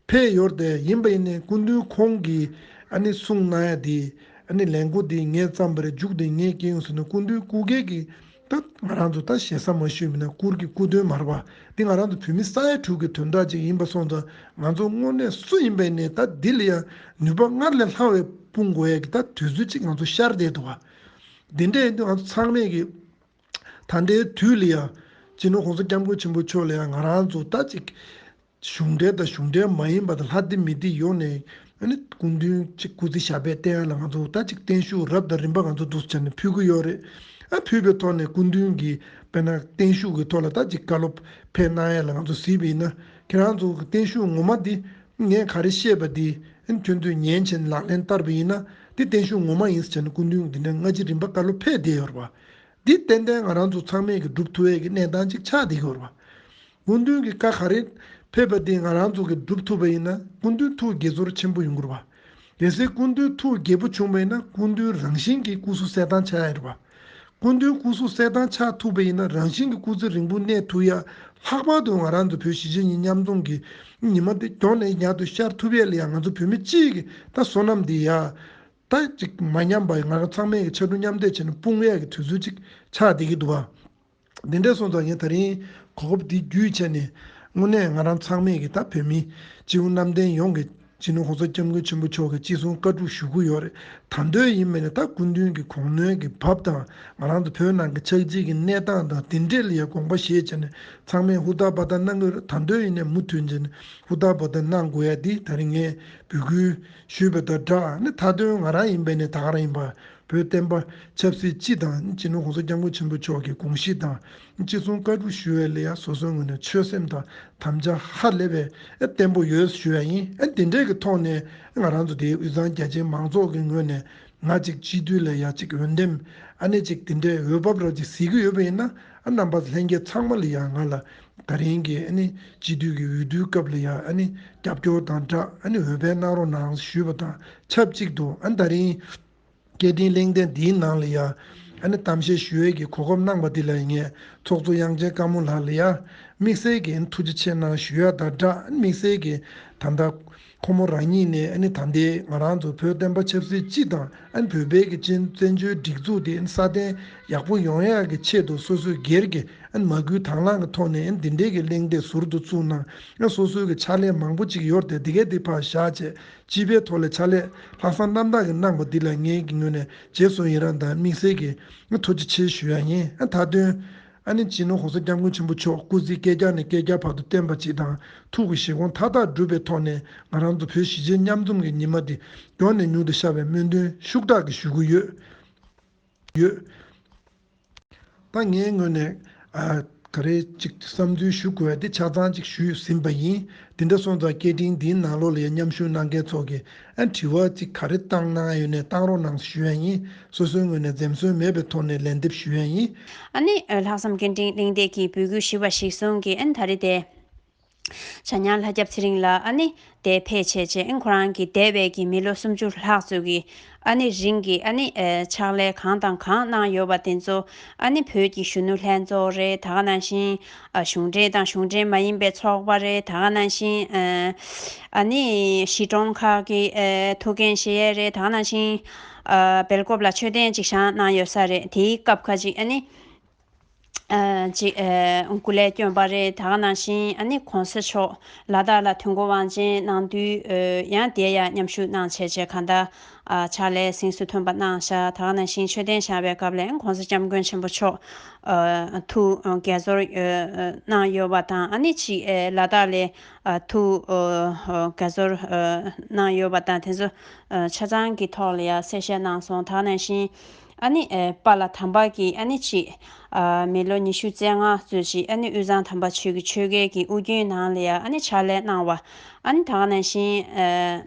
ཕེབས་ཡོད་རེད་དེ། ཡིན་པ་ཡིན་ནའི་སྐུ་མདུན་ཁོང་གིས་ཨ་ནི་གསུང་གནང་ཡ་དེ། ཨ་ནི་ལས་འགོ་དེ་ངས་བརྩམས་པ་རེད། མཇུག་དེ་ངས་སྐྱེལ་ཡོང་ཟེར་ན། སྐུ་མདུན་སྐུ་སྒེར་གྱི་ད་ང་རང་ཚོ་ད་ཞེ་ས་མ་ཞུས་མིན་ན། སྐུར་གྱི་སྐུ་དོན་མ་རེད་བ། འདི་ང་རང་ཚོ་བོད་མི་ས་ཡ་དྲུག་གི་དོན་དག་ཅིག་ཡིན་པ་སོང་ཙང་། ང་ཚོ་དངོས་གནས་སུ་ཡིན་པའི་ནས་ད་འདི་ལ་ཡང་ནུས་པ་སྔར་ལས་ལྷག་པའི་སྤུངས་དགོས་ཡ་གི་ད་དུས་ཚོད་ཅིག་ང་ཚོ་ཤར་བསྡད་འདུག་བ། འདི་འདྲ་ཡིན་དུས་ང་ཚོ་ཚང་མས་ཀྱི་ད་ལྟའི་དུས་ལ་ཡང་སྤྱི་ནོར་གོང་ས་སྐྱབས་མགོན་ཆེན་པོ་མཆོག་ལ་ཡང་ང་རང་ཚོ་ད་ཅིག་གཞུང་འབྲེལ་དང་གཞུང་འབྲེལ་མ་ཡིན་པ་དང་། ལྷ་སྡེ་མི་སྡེ་ཡོངས་ནས་ཨ་ནི་སྐུ་མདུན་ཅིག་སྐུ་ཚེ་ཞབས་པད་བརྟན་ཡ་ལ་ང་ཚོ་ད་ཅིག་བརྟན་བཞུགས་རབ་དང་རིམ་པ་ང་ཚོ་འདུག་སེ་བྱས་ནས་ཕུལ་གྱི་ཡོད་རེད། ཨ་ཕུལ་བའི་ཐོག་ནས་སྐུ་མདུན་གྱིས་དཔེར་ན་བརྟན་བཞུགས་ཀྱི་ཐོག་ལ་ད་ཅིག་བཀའ་སློབ་ཕེབས་གནང་ཡ་ལ་ང་ཚོ་གཟིགས་པ་ཡིན་ན། ཁྱེད་རང་ཚོ་གི་བརྟན་བཞུགས་ངོ་མ་འདི་ངས་ག་རེ་བཤད་པ་འདི་ཨ་ནི་ཁྱོད་ཚོས་ཉན་བྱས་ནས་ལག་ལེན་བསྟར་བ་ཡིན་ན། འདི་བརྟན་བཞུགས་ངོ་མ་ཡིན་ཟེར་བྱས་ནས་སྐུ་མདུན་གྱིས་འདི་འདྲ་སྔ་ཕྱི་རིམ་པ་བཀའ་སློབ་ཕེབས་བསྡད་ཡོད་རེད་བ། འདི་ཏན་ཏན་ང་རང་ཚོ་ཚང་མས་ཀྱི་སྒྲུབ་ཐུབ་ཡས་ཀྱི་གནས་སྟངས་ཅིག་ཆགས་བསྡད་ཀྱི་ཡོད་རེད་བ། སྐུ་མདུན་གྱི་བཀའ་ག་རེ་ཕེབས་པ་དེ་ང་རང་ཚོ་གིས་སྒྲུབ་ཐུབ་པ་ཡིན་ན། སྐུ་མདུན་ཐུགས་དགྱེས་ཚོར་ཆེན་པོ་ཡོང་གི་རེད་བ། གལ་སྲིད་སྐུ་མདུན་ཐུགས་དགྱེས་པོ་བྱུང་བ་ཡིན་ན། སྐུ་མདུན་རང་བཞིན་གྱིས་སྐུ་གཟུགས་གསལ་ཐང་ཆགས་ཡ་རེད་བ། སྐུ་མདུན་སྐུ་གཟུགས་གསལ་ཐང་ཆགས་ཐུབ་པ་ཡིན་ན། རང་བཞིན་གྱིས་སྐུ་ཚེ་རིང་པོ་གནས་ཐུབ་ཡ། ལྷག་པར་དུ་ང་རང་ཚོ་བོད་གཞིས་བྱེས་གཉིས་མཉམ་འཛོམས་ཀྱི་ཉི་མ་དེ་མགྱོགས་ནས་མགྱོགས་དུ་ཤར་ཐུབ་ཡས་ལ་ཡང་ང་ཚོ་བོད་མི་སྤྱི་ཡི་གི་ད་བསོད་ནམས་འདི་ཡ། ད་ཅིག་མ་ཉམས་པ་ང་རང་ཚང་མས་ཀྱི་ཕྱར་གྲུ་མཉམ་འདེགས་བྱས་ནས་སྤུངས་ཡས་ཀྱི་དུས་ཚོད་ཅིག་ཆགས་བསྡད་ཀྱི་འདུག་བ། འདི་འདྲ་སོང་ཙང་ངས་ད་རིང་གོ་སྐབས་འདི་བརྒྱུད་བྱས་ནས། དངོས་གནས་ང་རང་ཚང་མས་ཀྱི་ད་བོད་མི་སྤྱི་བོ་གནམ་བསྟན་ཡོངས་ཀྱི་སྤྱི་ནོར་གོང་ས་སྐྱབས་མགོན་ཆེན་པོ་མཆོག་གི་ཅི་གསུང་བཀའ་སྒྲུབ་ཞུ་གི་ཡོད་རེད། ད་འདོད་ཡིན་མིན་ནས་ད་སྐུ་མདུན་གྱི་དགོངས་དོན་གྱི་བབ་དང་། ང་རང་ཚོ་བོད་ནང་གི་ཆགས་འཇིག་གི་གནས་སྟངས་དང་། དེ་འདྲས་ལ་ཡ་དགོངས་པ་བཞེས་བྱས་ནས་ཚང་མས་ཧུར་ཐག་འབད་ཐག་གནང་གི་ཡོད་རེད། ད་འདོད་ཡིན་ནས་མུ་མཐུད་བྱས་ནས་ཧུར་ཐག་འབད་ཐག་གནང་དགོས་ཡ་འདི་ད་རིང་ངས་འབོད་སྐུལ་ཞུས་པ་དང་སྦྲགས། ནི་མཐའ་དོན་ང་རང་ཡིན་པའི་ནས་ད་ག་རང་ཡིན་པ། བོད་བསྟན་པ་ཆབ་སྲིད་སྤྱི་དང་སྤྱི་ནོར་གོང་ས་སྐྱབས་མགོན་ཆེན་པོ་མཆོག་གི་དགོངས་གཞི་དང་། ཅི་གསུང་བཀའ་སྒྲུབ་ཞུ་བའི་ལ་ཡ་སོ་སོའི་ངོས་ནས་ཆོད་སེམས་དང་དམ་བཅའ་ཧ་ལས་པའི་བརྟན་པོ་ཡོད་ཞུ་ཡ་ཡིན། དེ་འདྲའི་གི་ཐོག་ནས་ང་རང་ཚོ་དེའི་དབུས་གཙང་རྒྱ་ཆེའི་མང་ཚོགས་ཀྱི་ངོས་ནས་ང་ཅིག་སྤྱི་འཐུས་ལ་ཡ་ཅིག་འོས་འདེམས་ཨ་ནི་ཅིག་དེ་འདྲའི་འོས་བབ་ར་ཅིག་གཟིགས་ཀྱི་ཡོད་པ་ཡིན་ན། ཨ་རྣམ་པ་ལྷན་རྒྱས་ཚང་མ་ལ་ཡ་ང་ལ་ ད་རིང་གི་ཨ་ནི་སྤྱི་འཐུས་ཀྱི་འོས་བསྡུའི་སྐབས་ལ་ཡང་ཨ་ནི་རྒྱབ་སྐྱོར་དང་སྦྲགས་ཨ་ནི་འོས་འཕེན་གནང་རོགས་གནང་ཞུས་པ་དང་ཆབས་ཅིག་ཏུ། ཨ་ནི་ད་རིང་སྐད་འཕྲིན་གླེང་སྟེགས་འདིའི་ནང་ལ་ཡང་ཨ་ནི་གཏམ་བཤད་ཞུ་ཡས་ཀྱི་གོ་སྐབས་གནང་པ་འདི་ལ་ངས་ཚོགས་གཙོ་དབྱངས་ཅན་དཀར་མོ་ལགས་ལ་ཡང་དམིགས་བསལ་གྱི་ཨ་ནི་ཐུགས་རྗེ་ཆེ་གནང་ཞུ་ཡ་དང་སྦྲགས། ཨ་ནི་དམིགས་བསལ་གྱི་ད་ལྟ་ཁོ་མོ་རང་ཉིད་ནས་ཨ་ནི་ད་ལྟའི་ང་རང་ཚོ་བོད་བསྟན་པ་ཆབ་སྲིད་སྤྱི་དང་ཨ་ནི་བོད་པའི་གི་བཙན་བཙན་བྱོལ་སྒྲིག་འཛུགས་དེ་ཨ་ནི་སྲ་བརྟན་ཡག་པོ་ཡོང་ཡག་གི་ཆེད་དུ་སོ་སོའི་སྒེར་གྱི་ཨ་ནི་མ་བསྐུལ་དང་བླངས་ཀྱི་ཐོག་ནས་ཨ་ནི་འདི་འདྲའི་གི་གླེང་སྟེགས་ཟུར་དུ་བཙུགས་གནང་། ཨ་ནི་སོ་སོའི་གི་ཕྱག་ལས་མང་པོ་ཅིག་ཡོད་རེད་དེ། འདི་གའི་འདི་ཕར་བཞག་བྱས་སྤྱི་པའི་ཐོག་ལ་ཕྱག་ལས་ལྷག་བསམ་རྣམ་དག་གིས་གནང་པ་འདི་ལ་ངེད་ཀྱི་ངོས་ནས་རྗེས་སུ་ཡི་རང་དང་དམིགས་བསལ་གྱི་ཨ་ནི་ཐུགས་རྗེ་ཆེ་ཞུ་ཡ་ཡིན། ཨ་ནི་མཐའ་དོན། ཨ་ནི་སྤྱི་ནོར་༸གོང་ས་༸སྐྱབས་མགོན་ཆེན་པོ་མཆོག་སྐུ་ཚེ་བསྐལ་བརྒྱ་ནས་བསྐལ་བརྒྱ་བར་དུ་བརྟན་པ་ཅིག་དང་། ཐུགས་ཀྱི་བཞེད་དགོངས་མཐའ་དག་འགྲུབ་པའི་ཐོག་ནས་ང་རང་ཚོ་བོད་གཞིས་བྱེས་མཉམ་འཛོམས་ཀྱི་ཉི་མ་འདི་མགྱོགས་ནས་མྱུར་དུ་ཤར་བའི་སྨོན་འདུན་ཤུགས་དྲག་གིས་ཞུ་གི་ཡོད། ཡོད། ད་ངའི་ངོས་ནས་ཨ་ག་རེ་ཅིག་བསམ་ཚུལ་ཞུ་དགོས་ཡ་དེ་ཆ་ཚང་ཅིག་ཞུས་ཟིན་པ་ཡིན། དེ་འདྲ་སོང་ཙང་སྐད་འཕྲིན་འདིའི་ནང་ལོགས་ལ་ཡང་མཉམ་ཞུགས་གནང་མཁན་ཚོ་གིས་ཨ་དྲི་བ་ཅིག་ག་རེ་བཏང་གནང་ཡོད་ནས་བཏང་རོགས་གནང་ཞུ་ཡ་ཡིན། སོ་སོའི་ངོས་ནས་འཛེམ་ཟོན་མེད་པའི་ཐོག་ནས་ལན་འདེབས་ཞུ་ཡ་ཡིན། ཨ་ནི་ལྷག་བསམ་སྐད་འཕྲིན་གླེང་སྟེགས་ཀྱི་འབོད་སྐུལ་ཞུས་པ་གཞིར་བཟུང་གིས་ཨ་ནི་ད་རེས་དེ་བྱ་ཉང་ལྷ་སྐྱབས་ཚེ་རིང་ལགས་ཨ་ནི་དེ་ཕེབས་བྱས་རྗེས་ཨ་ནི་ཁོ་རང་གི་འདས་པའི་གི་མི་ལོ་སུམ་ཅུ་ལྷག་ཙམ་གྱི་ཨ་ནི་རིང་གི་ཨ་ནི་ཕྱག་ལས་གང་དང་གང་གནང་ཡོད་པ་དེ་ཚོ་ཨ་ནི་བོད་ཀྱི་གཞོན་ནུ་ལྷན་ཚོགས་རེད། ད་ག་ནང་བཞིན་གཞུང་འབྲེལ་དང་གཞུང་འབྲེལ་མ་ཡིན་པའི་ཚོགས་པ་རེད། ད་ག་ནང་བཞིན་ཨ་ནི་གཞིས་གྲོང་ཁག་གི་ཐུགས་འགན་བཞེས་ཡས་རེད། ད་ག་ནང་བཞིན་སྦེལ་ཀོབ་ལ་མཆོད་རྟེན་ཅིག་བཞེངས་གནང་ཡོད་ས་རེད། དེའི་སྐབས་ཁ་ཅིག་ཨ་ནི། ཨ་ཅིག་ཨ་སྐུ་ལས་བསྐྱོན་པ་རེད། ད་ག་ནང་བཞིན་ཨ་ནི་གོང་ས་མཆོག་ལ་དྭགས་ལ་དུས་འཁོར་དབང་ཆེན་གནང་དུས་ཨ་ཡང་དེ་ཡང་མཉམ་ཞུགས་གནང་བྱས་བྱས་གང་ལྟར་ཨ་ཕྱག་ལས་གཟེངས་སུ་ཐོན་པ་གནང་བཞག་ད་ག་ནང་བཞིན་མཆོད་རྟེན་བཞེངས་པའི་སྐབས་ལ་ཡང་གོང་ས་སྐྱབས་མགོན་ཆེན་པོ་མཆོག་ཨ་ཐུགས་དགྱེས་ཚོར་ཨ་གནང་ཡོད་པ་དང་། ཨ་ནི་ཅིག་ཨ་ལ་དྭགས་ལ་ཨ་ཐུགས་ཨ་དགྱེས་ཚོར་ཨ་གནང་ཡོད་པ་དང་། དེ་ཚོ་ཨ་ཆ་ཚང་གི་ཐོག་ལ་ཡང་གསལ་བཤད་གནང་སོང་། ད་ག་ནང་བཞིན། ཨ་ནི་ཨེ་པཱ་ལགས་དམ་པ་གིས་ཨ་ནི་ཅིག་ཨ་མི་ལོ་ཉི་ཤུ་རྩ་ལྔ་ཙམ་ཅིག་ཨ་ནི་དབུས་གཙང་དམ་པ་ཆོས་ཀྱི་ཆོལ་ཁའི་གི་དབུ་རྒྱུན་ནང་ལ་ཡ་ཨ་ནི་ཕྱག་ལས་གནང་བ། ཨ་ནི་ད་ག་ནང་བཞིན་ཨ་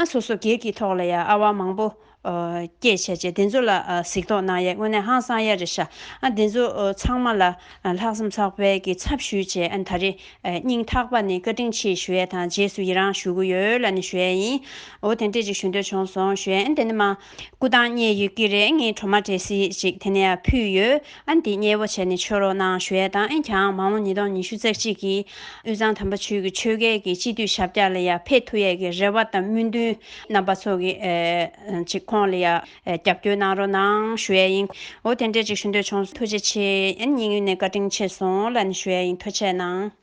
ཨ་སོ་སོ་སྒེར་གྱི་ཐོག་ལ་ཡ་ཨ་བ་མང་པོ་ཨ་སྐྱེས་བྱས་བྱས་དེ་ཚོ་ལ་ཨ་གཟིགས་རྟོག་གནང་ཡས་དངོས་གནས་ཧང་སང་ཡས་རེད་ཤག་ཨ་དེ་ཚོ་ཨ་ཚང་མ་ལ་ཨ་ལྷག་བསམ་ཚགས་པའི་གི་ཚབ་ཞུས་བྱས། ཨ་ནི་ད་རེས་ཨ་སྙིང་ཐག་པ་ནས་བཀའ་དྲིན་ཆེ་ཞུ་ཡས་དང་རྗེས་སུ་ཡི་རང་ཞུ་གི་ཡོད་ལབ་ནས་ཞུ་ཡས་ཡིན། འོ་དེ་འདྲས་ཅིག་ཞུ་འདོད་བྱུང་སོང་ཞུ་ཡས། ཨ་ནི་དེ་ནས་མ། སྐུ་ཐང་རྙེད་ཡོད་ཀྱི་རེད། ངས་གྲོ་མ་འབྲས་སིལ་ཅིག་དེ་ནས་ཡར་ཕུལ་ཡོད། ཨ་ནི་དེ་མཉེས་པོ་བྱས་ནས་མཆོད་རོགས་གནང་ཞུ་ཡས་དང་། ཨ་ནི་ཁྱེད་རང་མ་འོངས་ཉིས་སྟོང་ཉི་ཤུ་རྩ་གཅིག་གི་དབུས་གཙང་དམ་པ་ཆོས་ཀྱི་ཆོལ་ཁའི་གི་སྤྱི་འཐུས་ཞབས་བཀྱག་ལ་ཡར་ཕེབས་ཐུབ་ཡས་ཀྱི་རེ་བ་དང་སྨོན་འདུན། རྣམ་པ་ཚོ་གི་ཨེ་ཅིག་ཁོང་ལ་ཡར་ཨེ་རྒྱབ་སྐྱོར་གནང་རོགས་གནང་ཞུ་ཡས་ཡིན། འོ་དེ་འདྲས་ཅིག་ཞུ་འདོད་བྱུང་། ཐུགས་རྗེ་ཆེ། ཨ་ནི་སྙིང་དབུས་ནས་བཀའ་དྲིན་ཆེ་སོང་ལབ་ནས་ཞུ་ཡས་ཡིན། ཐུགས་རྗེ་གནང་།